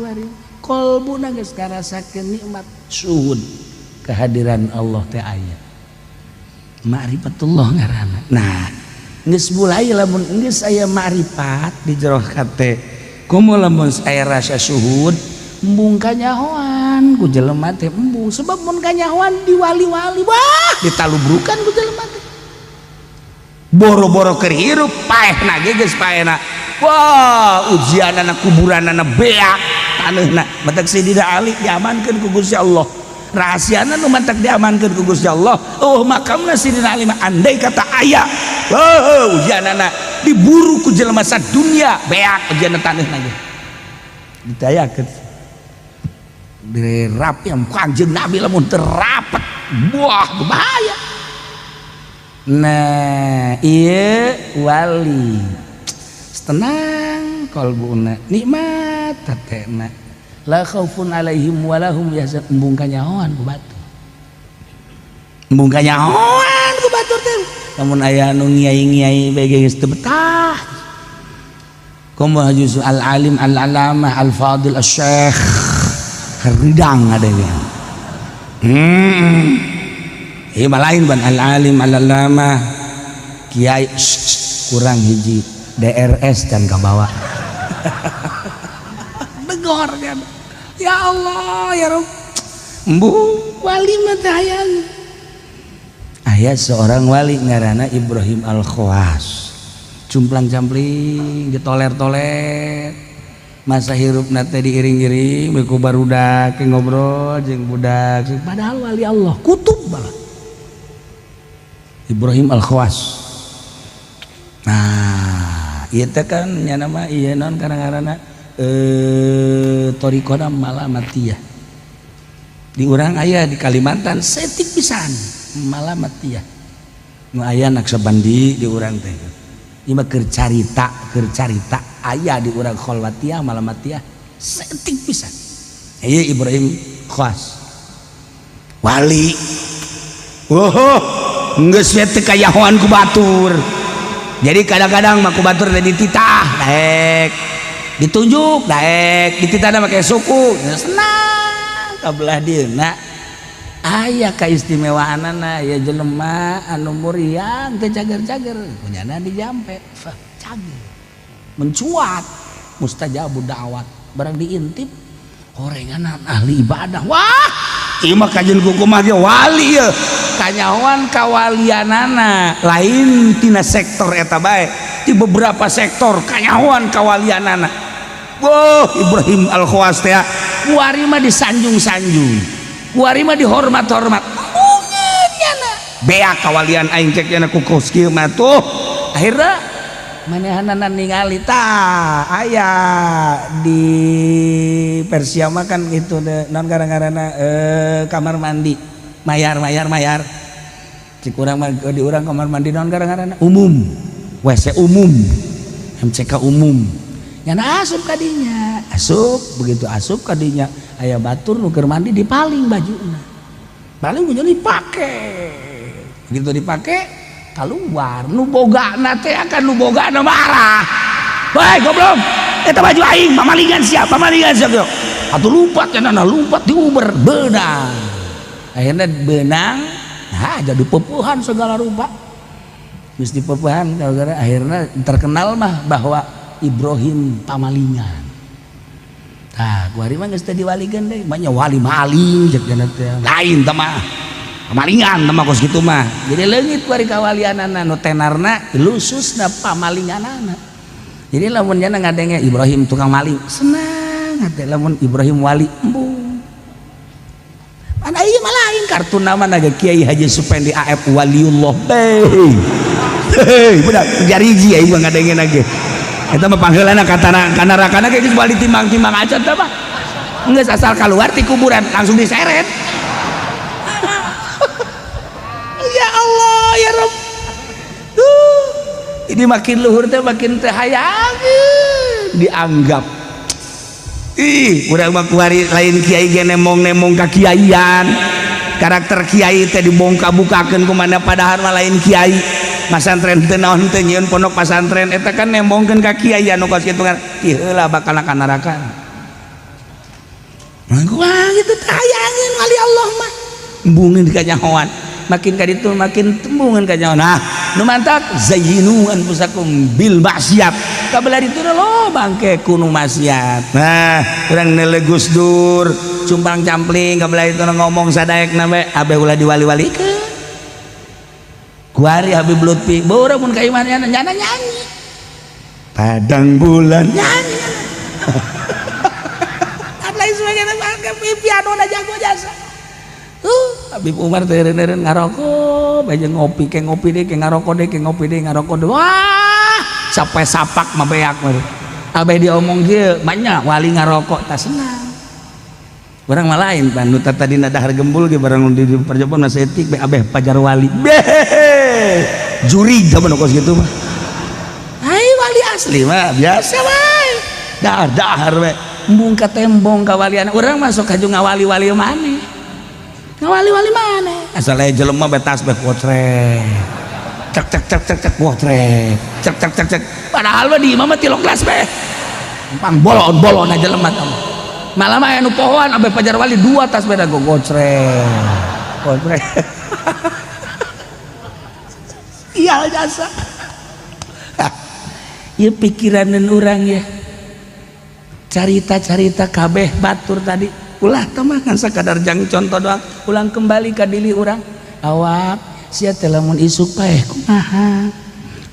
kolbuna geus ngarasakeun nikmat suhud kehadiran Allah teh aya. Ma'rifatullah ngaranna. Nah, geus mulai lamun geus aya ma'rifat di jero hate. Komo lamun aya rasa suhud, embung kanyahoan ku jelema teh embung Embung sebab mun kanyahoan di wali-wali wah ditalubrukan ku jelema teh. Boro-boro keur hirup paehna ge geus paehna. Wah, ujianana kuburanana beak taneuhna. Matak Sayyidina Ali diamankeun ku Gusti Allah. Rahasiana nu matak diamankeun ku Gusti Allah. Oh, makamna Sayyidina Ali mah andai kata aya. Oh, ujianana diburu ku jelema sadunya beak ujianna taneuhna ge. Ditayakeun. Dirap yang Kanjeng Nabi lamun terapet buah bahaya. Nah, iya wali tenang qalbuna nikmat hatena la khaufun alaihim walahum yahzanun. Embung kanyahoan ku batur, embung kanyahoan ku batur teh. Lamun aya nu ngiai-ngiai bae geus teu betah. Kumaha justru al alim al alamah al fadil al syekh haridang adanya. Ieu mah lain ban al alim al alamah kiai kurang hiji DRS dan kabawa. Degor kan. Ya Allah ya Rabb. Embu wali mah teh hayang. Aya seorang wali ngaranna Ibrahim Al-Khawas. Cumplang-campling ditoler-toler. Masa hirupna teh diiring-iring ku barudak ngobrol jeung budak. Padahal wali Allah kutub balah. Ibrahim Al-Khawas. Nah, ieu teh kan nya nama ieu naon ngaranna thariqona Malamatiyah. Di urang aya di Kalimantan setik pisan Malamatiyah. Nu aya Naksabandi di urang teh. Ieu mah keur carita aya di urang Khalwatiyah Malamatiyah setik pisan. Ieu Ibrahim Khawas. Wali. Oh, geus we teu kayahoan ku batur. Jadi kadang-kadang mah ku batur teh dititah daek. Ditunjuk daek, dititahna make suku. Senang kabelah dieuna. Aya kaistimewaanana ya jelema anu muriang teu cager-cager kunyana dijampe cager. Mencuat mustajabud da'wat barang diintip horenganan ahli ibadah. Wah, ieu mah kajeun kumaha ge wali ieu. Kanyahoan kawalianana lain tina sektor eta bae, di beberapa sektor kanyahoan kawalianana. Wah, Ibrahim Al-Khawas teh kuari mah disanjung-sanjung, kuari mah dihormat-hormat. Embungeun nyana beak kawalian aing cek nyana ku kos kieu mah tuh. Akhirna manehanana ningali tah aya di Persia mah kan gitu non gara-garana kamar mandi mayar mayar mayar. Cik urang mah di urang kamar mandi non gara-garana umum, WC umum, MCK umum. Nyana asup kadinya, asup begitu asup kadinya aya batur nu keur mandi dipaling bajuna. Paling bajuna dipake. Begitu dipake keluar nu bogana teh akan nu bogana marah. Woi goblok, eta baju aing pamalingan sia, pamalingan sia. Atuh lumpat cenah lumpat diuber beunang. Akhirnya benang, nah jadi pepuhan segala rupa. Geus dipepuhan gara-gara akhirnya terkenal mah bahwa Ibrahim pamalingan. Tah, kuari mah geus teu diwalikeun deui, mah nya wali maling cek cenah teh. Lain teh mah. Pamalingan teh mah kos kitu mah. Jadi leungit kuari kawalianana nu tenarna lususna pamalinganana. Jadi lamun nya ngadenge Ibrahim tukang maling, senang hate lamun Ibrahim wali embung. Mana ieu mah lain kartu nama naga Kiai Haji Supendi AF Waliullah. Hei. Hei, budak jariji aing mah ngadenge ge. Eta mah pangheulana katana kana rakana ge geus wali timbang-timbang acan teh mah. Geus asal keluar ti kuburan langsung diseret. Ya Allah ya Rabb. Ini makin luhur teh makin teh hayangeun dianggap. Ih, urang mah kuari lain kiai ge nemong-nemong ka kiaian. Karakter kiai teh dibongka-bukakeun kumana padahal mah lain kiai. Pasantren teu naon teu nyieun pondok pasantren eta kan nembongkeun ka kiai anu kos kitu kan. Ih heula bakal ka neraka. Wah gitu teh hayangeun wali Allah mah. Embungeun kanyahoan. Makin ka ditu makin tembungeun kanyahoan. Nah, nu mantak zayyinu anfusakum bil maksiat. Kabelah ditu lo bangke kunu maksiat. Nah, urang neule Gus Dur. Cumpang campling kabelah itu ngomong sadaek na bae abeh ulah diwali-walikeun. Kuari Habib Lutfi, bawa mun ka imahna nyana nyanyi. Padang bulan nyanyi. Kan lain sebagainya piano na jago jasa. Habib Umar teh eureun ngarokok, bae ngopi ke ngopi deui ke ngarokok deui ke ngopi deui ngarokok deui. Wah, sampai sapak mah beak mah. Abeh diomong kieu, banyak wali ngarokok tah senang. Urang mah lain pan nu tadi dahar gembul ge barang di perjobaan masih etik be abeh pajar wali. Beh. Juri zaman kos gitu mah. Hai wali asli mah biasa wae. Dahar-dahar we. Embung ka tembong ka waliana. Urang masuk kaju ngawali-wali maneh. Ngawali-wali maneh. Asal aya jelema be tasbih kotrek. Cek cek cek cek cek kotrek. Cek cek cek cek. Padahal mah di imah mah tilok kelas be. Pang bolon-bolon aja jelema tah. Malah mah anu pohoan abeh pajar wali dua tas beda gocrek. Gocrek. Iya jasa. Ieu pikiraneun urang ya. Carita-carita kabeh batur tadi. Ulah teh mah kan sakadar jang contoh doang. Ulang kembali ka diri urang. Awak sia teh lamun isuk paeh kumaha?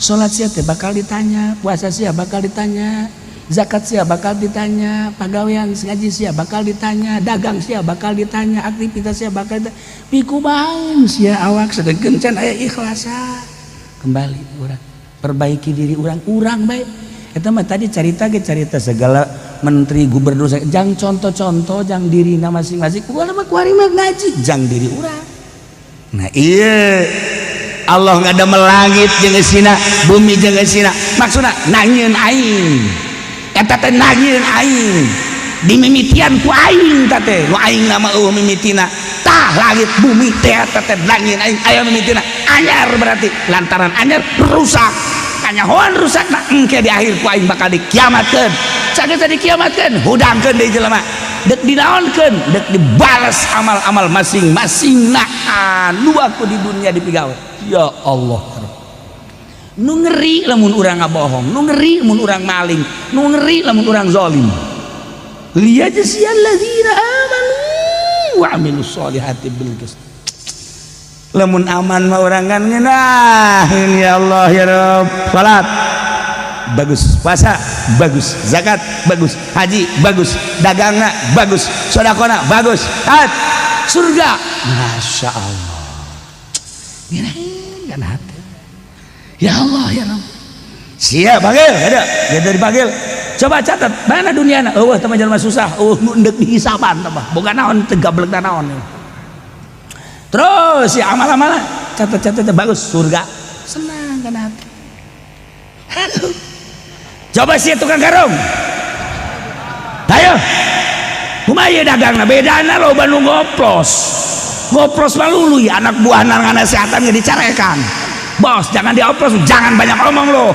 Salat sia teh bakal ditanya, puasa sia bakal ditanya. Zakat sia bakal ditanya, pagawean ngaji sia bakal ditanya, dagang sia bakal ditanya, aktivitas sia bakal ditanya. Pikumaha sia awak sedengkeun can aya ikhlasa. Kembali urang perbaiki diri urang, urang bae. Eta mah tadi carita ge carita segala menteri gubernur jang contoh-contoh jang dirina masing-masing. Urang mah kuari mah ngaji jang diri urang. Nah iya Allah ngadamel langit jeung eusina, bumi jeung eusina. Maksudna nanyeun aing. Eta teh nanyeun aing dimimitian ku aing ta teh nu aing nama eueuh mimitina tah langit bumi teh eta teh nanyeun aing aya mimitina anyar berarti lantaran anyar rusak kanyahoan rusakna engke di akhir ku aing bakal dikiamatkeun saged dikiamatkeun hudangkeun deui jelema deuk dinaonkeun deuk dibales amal-amal masing-masing na anu aku di dunia dipigawe. Ya Allah, nu ngeri lamun urang ngabohong, nu ngeri lamun urang maling, nu ngeri lamun urang zalim. Liyajziyalladzina amanu wa amilus solihati bil qist. Lamun aman mah urang kan ngeunah ya Allah ya Rabb. Salat bagus, puasa bagus, zakat bagus, haji bagus, dagangna bagus, sedekahna bagus, hat surga. Masya Allah. Ngeunah kan hati. Ya Allah ya Rabb. Siap panggil, ada, dia dipanggil. Coba catat, mana duniana? Eueuh teh jelema susah, eueuh nu endek dihisaban teh mah. Boga naon teu gablek naon. Terus ya amal-amalan, catat-catat bagus surga. Senang kana hati. Aduh. Coba sih tukang karung. Ayo. Kumaha ieu dagangna? Bedana loba nu ngoplos. Ngoplos mah luluy anak buah ngasehatan ge dicarekan. Bos, jangan dioplos, jangan banyak omong lo.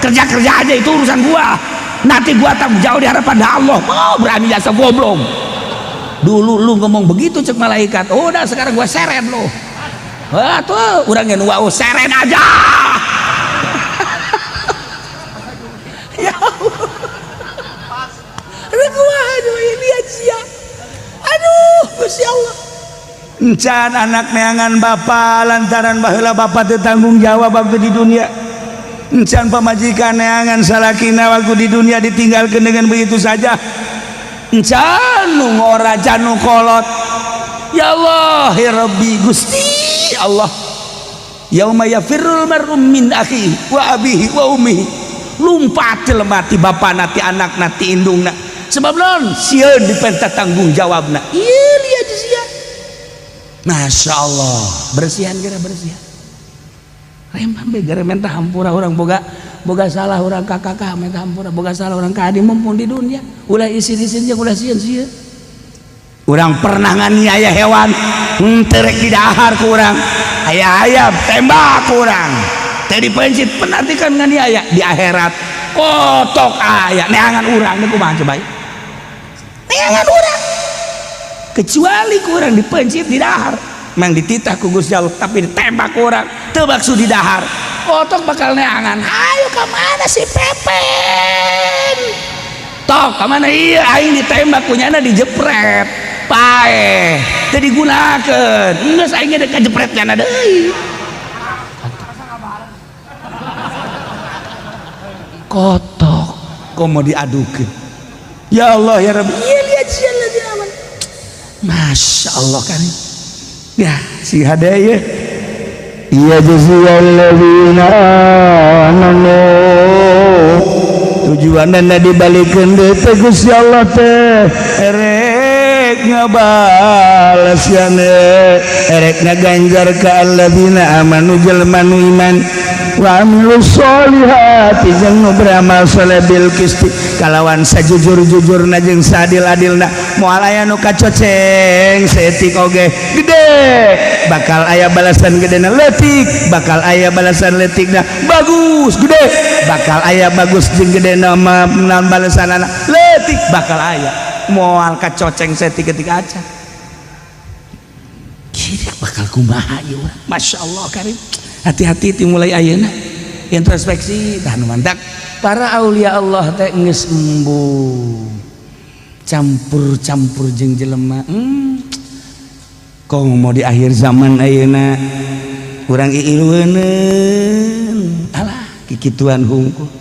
Kerja-kerja aja itu urusan gua. Nanti gua tanggung jawab di hadapan Allah. Oh, berani jasa goblok. Dulu lu ngomong begitu cek malaikat. Oh, udah sekarang gua seret lo. Wah, tuh urang yang wow, seret aja. Ya Allah. Aduh, ini aja. Aduh, Gusti Allah. Encan anak neangan bapa lantaran baheula bapa teu tanggung jawab waktu di dunia. Encan pamajikan neangan salakina waktu di dunia ditinggalkan dengan begitu saja. Encan nu ngora can nu kolot. Ya Allah ya Rabbi Gusti Allah. Yauma yafirrul mar'u min akhihi wa abihi wa ummihi. Lumpat jelema ti bapana ti anakna ti indungna. Sebab naon? Sieun dipenta tanggung jawabna. Ieu lihat sia. Masya Allah, bersihan kira bersihan. Rempah be minta hampura orang boga boga salah orang kakak minta hampura boga salah orang ka adi mumpung di dunia. Ulah isin-isin jeung ulah sieun-sieun. Urang pernah nganiaya hewan, henteu rek didahar ku urang. Aya ayam tembak ku urang. Teh dipencit penartikan nganiaya di akhirat. Kotok aya neangan urang teh kumaha coba? Neangan urang. Kecuali kurang dipencit di dahar mang dititah ku Gusti Allah tapi ditembak kurang teu maksud di dahar kotok bakal neangan. Ayo ka mana si Pepen tok ka mana? Iya aing ditembak kunyana dijepret. Paeh teu digunakeun. Geus aing ge kajepret nyana deui. Kotok komo diadukeun. Ya Allah ya Rabbi. Iya lihat sial aman. Masya Allah kan. Ya si hade ya. Iya jaziyalladzina amanu. Tujuanna dibalikeun deui teh Gusti Allah teh erek ngabales yane erek ngaganjar ka alladzina amanu jelema nu iman wa amilus solihati jeung nu beramal soleh bil qisti kalawan sajujur-jujurna jeung saadil-adilna moal aya nu kacoceng saeutik oge gede bakal aya balasan gedena leutik bakal aya balasan leutikna bagus gede bakal aya bagus jeung gedena mah balasanana leutik bakal aya moal kacoceng saeutik ketika acan kiri bakal kumaha ieu urang. Masya Allah karim. Hati-hati dimulai ayeuna introspeksi tah nu mantak para aulia Allah teh geus embung campur-campur jeung jelema. Kong mau di akhir zaman ayeuna urang iilueuneun alah kikituan hungkul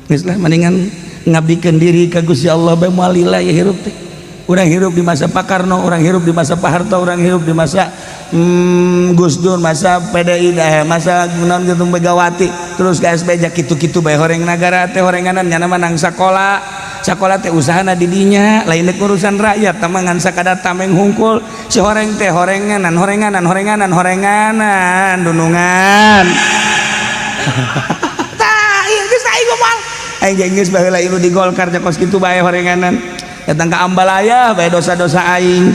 geus lah mendingan ngabdikeun diri ka Gusti Allah bae moal lila ya hirup teh. Urang hirup di masa Pak Karno, urang hirup di masa Pak Harto, urang hirup di masa Gus Dur, masa PDI, masa naon gitu Megawati, terus ke SBY kitu-kitu bae horeng nagara teh horenganan nyana mah nang sakola. Sakola teh usahana di dinya, lain urusan rakyat tah ngan sakadar tameng hungkul. Si horeng teh horenganan, horenganan, horenganan, horenganan, dunungan. Tah, ieu geus aing moal. Aing geus baheula ieu di Golkar kos kitu bae horenganan. Datang ke Ambalaya bae dosa-dosa aing.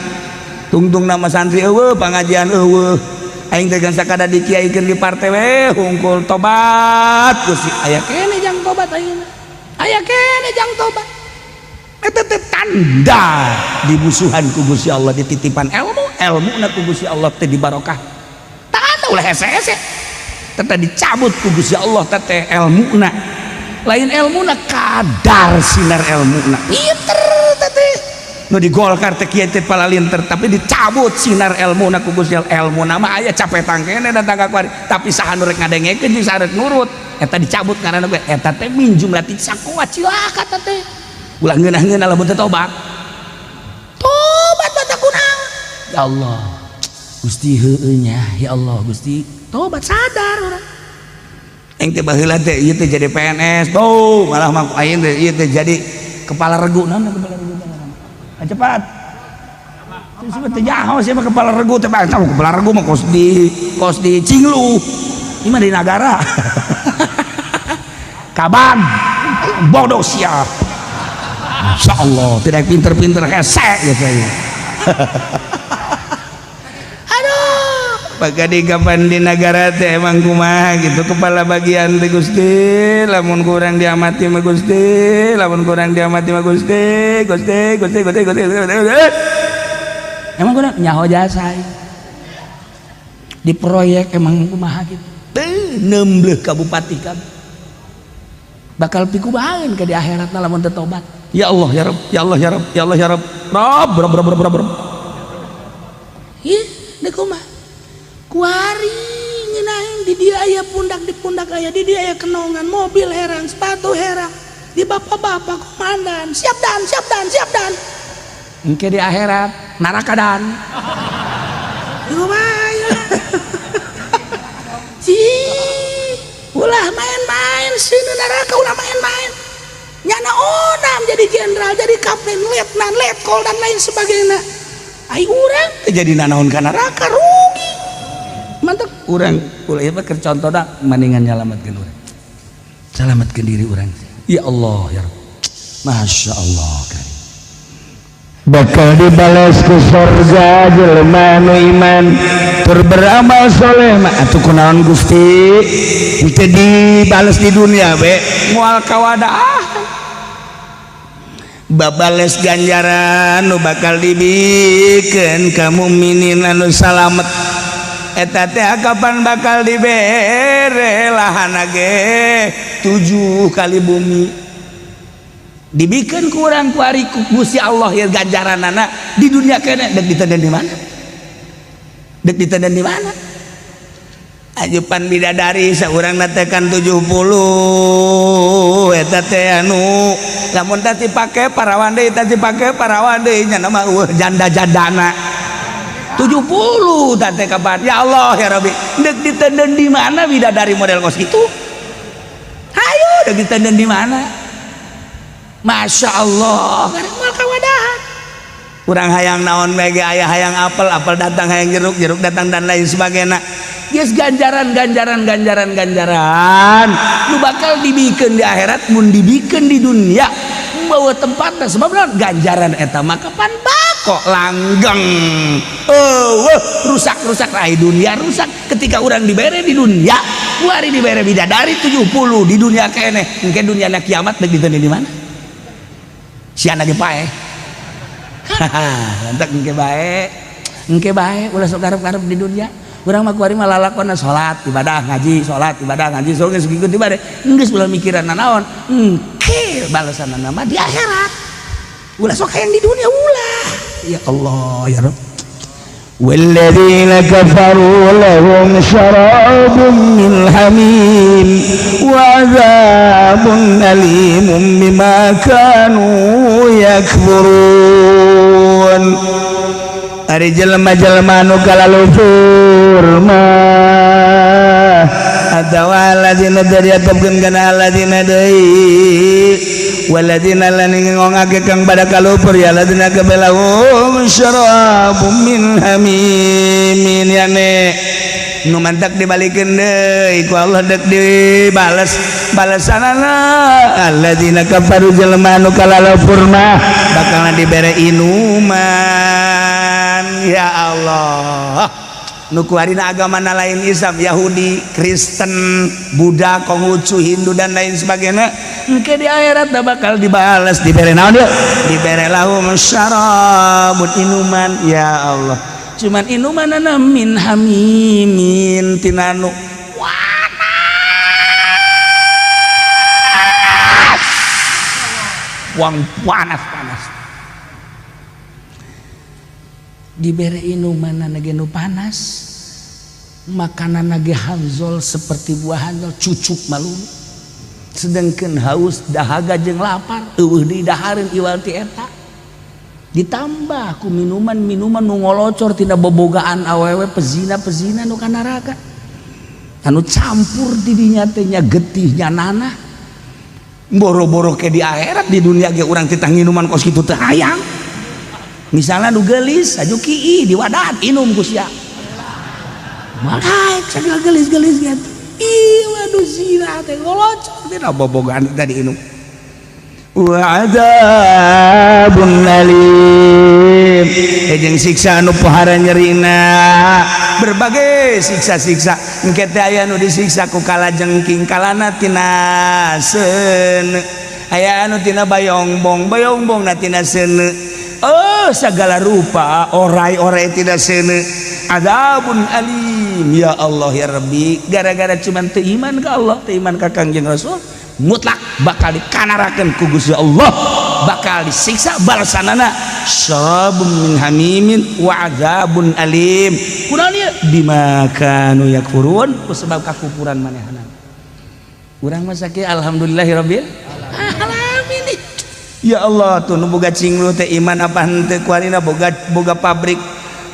Tungtung nama santri eueuh, pangajian eueuh. Aing teh gan sakada dikiaikeun di partai we hungkul tobat Gusti. Aya keneh jang tobat ayeuna. Aya keneh jang tobat. Eta teh tanda dimusuhan ku Gusti Allah dititipan ilmu, ilmuna ku Gusti Allah teh dibarokah. Tanda ulah hese-hese. Teh dicabut ku Gusti Allah teh ilmuna. Lain ilmuna kadar sinar ilmuna. Pinter teh nu di Golkar teh kieu teh palalinter tapi dicabut sinar ilmuna ku Gusti Allah. Ilmuna mah aya capetang keneh datang ka kuari tapi saha nu rek ngadengekeun jeung saha rek nurut eta dicabut ngaranna gue eta teh min jumlati saqwa cilaka teh ulah ngeunah-ngeunah lamun teh tobat tobat batak kunaon ya Allah Gusti heueuh nya ya Allah Gusti tobat sadar urang aing teh baheula teh ieu teh jadi PNS tuh malah mah aing teh ieu teh jadi kepala regu naon kepala regu teh cepat terus teh jaho siapa kepala regu teh bang tahu kepala regu mah kos di Cinglu ini mah di nagara kaban bodoh siap Masya Allah tidak pinter-pinter hese gitu ya. Aduh bagadi kapan di nagara teh emang kumaha gitu kepala bagian teh Gusti lamun kurang diamati mah Gusti lamun kurang diamati mah Gusti Gusti Gusti Gusti Gusti Gusti emang kurang nyaho jasa di proyek emang kumaha gitu nembleh ka bupati kabeh bakal pikubaheun ke di akhirat lamun teu tobat. Ya Allah ya Rabb ya Allah ya Rabb ya Allah ya Rabb Rabb Rabb Rabb Rabb Rabb. Ih deuk kumaha kuari ngeunaheun di dia aya pundak di pundak aya di dia aya kenongan mobil herang sepatu herang di bapak-bapak komandan siap dan siap dan siap dan engke di akhirat neraka dan lumayan sih ulah main-main sini neraka ulah main-main nyana onam jadi jenderal jadi kapten letnan letkol dan lain sebagainya ai urang teh jadi nanaon ka neraka rugi mantap urang ulah ieu mah keur contona mendingan nyalametkeun urang selamatkeun diri urang ya Allah ya Rabb Masya Allah karim bakal dibalas ke surga jelema nu iman tur beramal soleh mah atuh kunaon Gusti teu dibales di dunia we moal kawadah babales ganjaran nu bakal dibikeun ka mukminin anu salamet eta teh kapan bakal dibere lahana ge 7 kali bumi. Dibikin kurang kuari ku Gusti Allah ya ganjaranana di dunia kene dek ditenden di mana? Dek ditenden di mana? Ajupan bidadari seorang natekan 70 eta teh anu lamun teh dipake parawan deui, teh dipake parawan deui, nya mah eueuh janda-jandana 70 teh kapan. Ya Allah ya Rabbi, dek ditenden di mana bidadari model kos gitu? Hayu, dek ditenden di mana? Masya Allah, karek moal kawadahan. Urang hayang naon mege aya, hayang apel, apel datang, hayang jeruk, jeruk datang, dan lain sebagainya. Yes, ganjaran, ganjaran, ganjaran, ganjaran nu bakal dibikin di akhirat mun dibikin di dunia bawa tempatnya. Sebab naon? Ganjaran eta mah kapan bako langgeng. Oh, rusak rusak rai dunia rusak. Ketika orang dibere di dunia kuari dibere bidadari 70 di dunia keneh, engke dunia na kiamat dek ditenden di mana? Siana ge paeh. Lantak engke bae, engke bae, ulah sok karep-karep di dunia. Urang mah kuari mah lalakonna salat, ibadah, ngaji, salat, ibadah, ngaji, salat, geus ngikuti ibadah, geus ulah mikiran naon engke balasanna mah di akhirat. Ulah sok hayang di dunia, ulah. Ya Allah ya Rabb. والذين كفروا لهم شراب من حميم وعذاب أليم بما كانوا يكفرون. Ari jelema-jelema nu kalalufur mah atawa alladzina diatepkeun kana alladzina deui, waladina lan ngongake kang pada kalupur ya ladina kabelahum syarabum min hamimin, yane nu mantak dibalikeun deui ku Allah, dek dibales balasanana. Alladzina kafaru, jelema nu kalalupur mah bakalna dibere inuman. Ya Allah, nu kuarina agama lain Islam, Yahudi, Kristen, Buddha, Konghucu, Hindu, dan lain sebagainya, engke di akhirat dah bakal dibalas, dibere naon ieu? Dibere lahum syarabun, inuman. Ya Allah, cuman inuman min hamimin, tina nu panas, wang panas panas. Dibere inuman ge nu panas, makanan ge hanzol, seperti buah hanzol, cucuk malu. Sedangkan haus dahaga jeung lapar eueuh didahareun iwal ti eta, ditambah ku minuman-minuman nu ngolocor tina bobogaan awewe pezina-pezina nu ka neraka, anu campur di dinya teh nya getihnya nanah. Boro-boro ke di akhirat, di dunia ge urang titah nginuman kos kitu teu hayang. Misalnya nu gelis aju kii di wadah inum ku sia, Malaik sagala gelis-gelis gitu. Ih, waduh, zina teh ngolocor tina bobogaan tadi inum. Wa adzabun alim, jeung siksa anu pohara nyerina. Berbagai siksa-siksa engke teh aya nu disiksa ku kalajengking, kalana tina seuneu, aya anu tina bayongbong, bayongbong na tina seuneu. Oh, segala rupa orai-orai tina seuneu. Azabun alim. Ya Allah ya Rabbi, gara-gara cuman teu iman ka Allah, teu iman ka Kangjeng Rasul, mutlak bakal dikanarakeun ku Gusti Allah, bakal disiksa. Balasanana syarabun min hamimin wa azabun alim. Kunaon ieu? Bima kanu yakfurun, ku sebab kakufuran manehna. Urang mah sakieu, alhamdulillahirabbil alamin. Ya Allah, tuh nu boga cinglu teh iman apa henteu kuarina? Boga boga pabrik,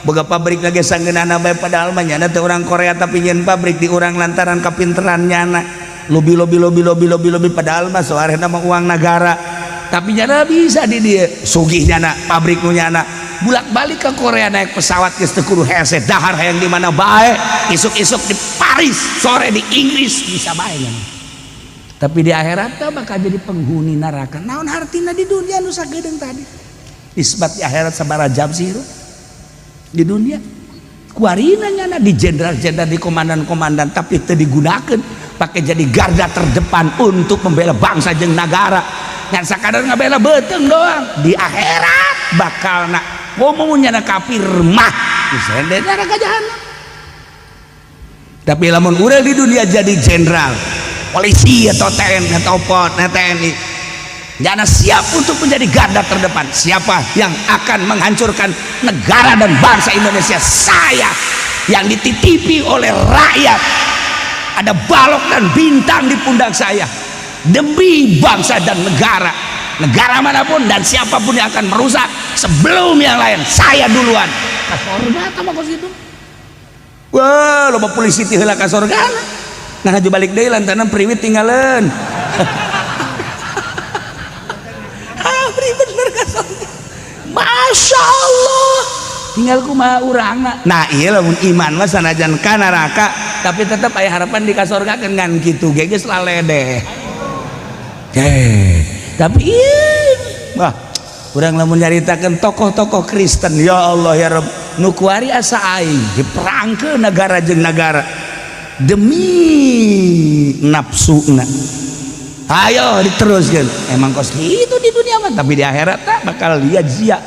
boga pabrik lagi sanggeunana bae, padahal mah nyana teh orang Korea, tapi nyeun pabrik di urang lantaran kapinteran nyana lobi lobi lobi lobi lobi lobi, padahal mah soalna mah uang negara, Tapi nyana bisa di dia sugih, nyana pabrik nu nyana bulak-balik ke Korea naik pesawat geus teu kudu hese, dahar hayang di mana bae, isuk-isuk di Paris, sore di Inggris bisa bae nyana. Tapi di akhirat teh bakal jadi penghuni neraka. Naon hartina di dunia nu sagedeung tadi isbat di akhirat sabaraha jam sih hirup di dunia? Kuarina nyana di jenderal-jenderal, di komandan-komandan, tapi teu digunakan pakai jadi garda terdepan untuk membela bangsa jeung negara, ngan sakadar ngabela beuteung doang. Di akhirat bakal nak ngomong nyana kafir mah disende neraka jahanam. Tapi lamun urang di dunia jadi jenderal, polisi, atau TNI atau pot TNI. Jana siap untuk menjadi garda terdepan. Siapa yang akan menghancurkan negara dan bangsa Indonesia? Saya yang dititipi oleh rakyat. Ada balok dan bintang di pundak saya demi bangsa dan negara. Negara manapun dan siapapun yang akan merusak sebelum yang lain, saya duluan. Ka sorga mah kos kitu. Wah, loba polisi ti heula ka sorga. Nah, haju balik deui lantaran priwit tinggalan. Ah, bener ka sorga. Masya Allah, tinggal kumaha urangna. Nah, iya, lamun iman mah sanajan ka neraka tapi tetap aya harapan di kasorga kan. Ngan kitu ge geus laledeh. Eh, tapi iya, wah, urang lamun nyaritakeun tokoh-tokoh Kristen, ya Allah ya Rabb, nu kuari asa aing diperangkeun negara jeung negara demi nafsuna. Ayo diteruskan, emang kos itu di dunia mah, tapi di akhirat tak bakal lihat zia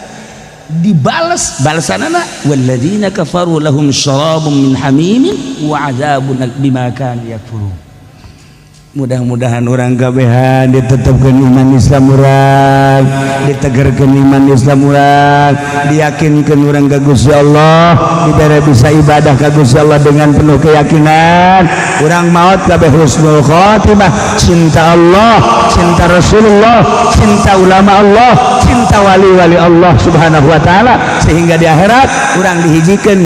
dibales balasanana. Walladzina kafaru lahum syarabun min hamimin wa adzabun bima kanu yakfurun. Mudah-mudahan urang kabehan ditetapkan iman Islam urang, ditegarkan iman Islam urang, diyakinkan urang ka Gusti Allah, dibere bisa ibadah ka Gusti Allah dengan penuh keyakinan. Urang maut kabeh husnul khotimah, cinta Allah, cinta Rasulullah, cinta ulama Allah, cinta wali-wali Allah Subhanahu wa taala, sehingga di akhirat urang dihijikeun.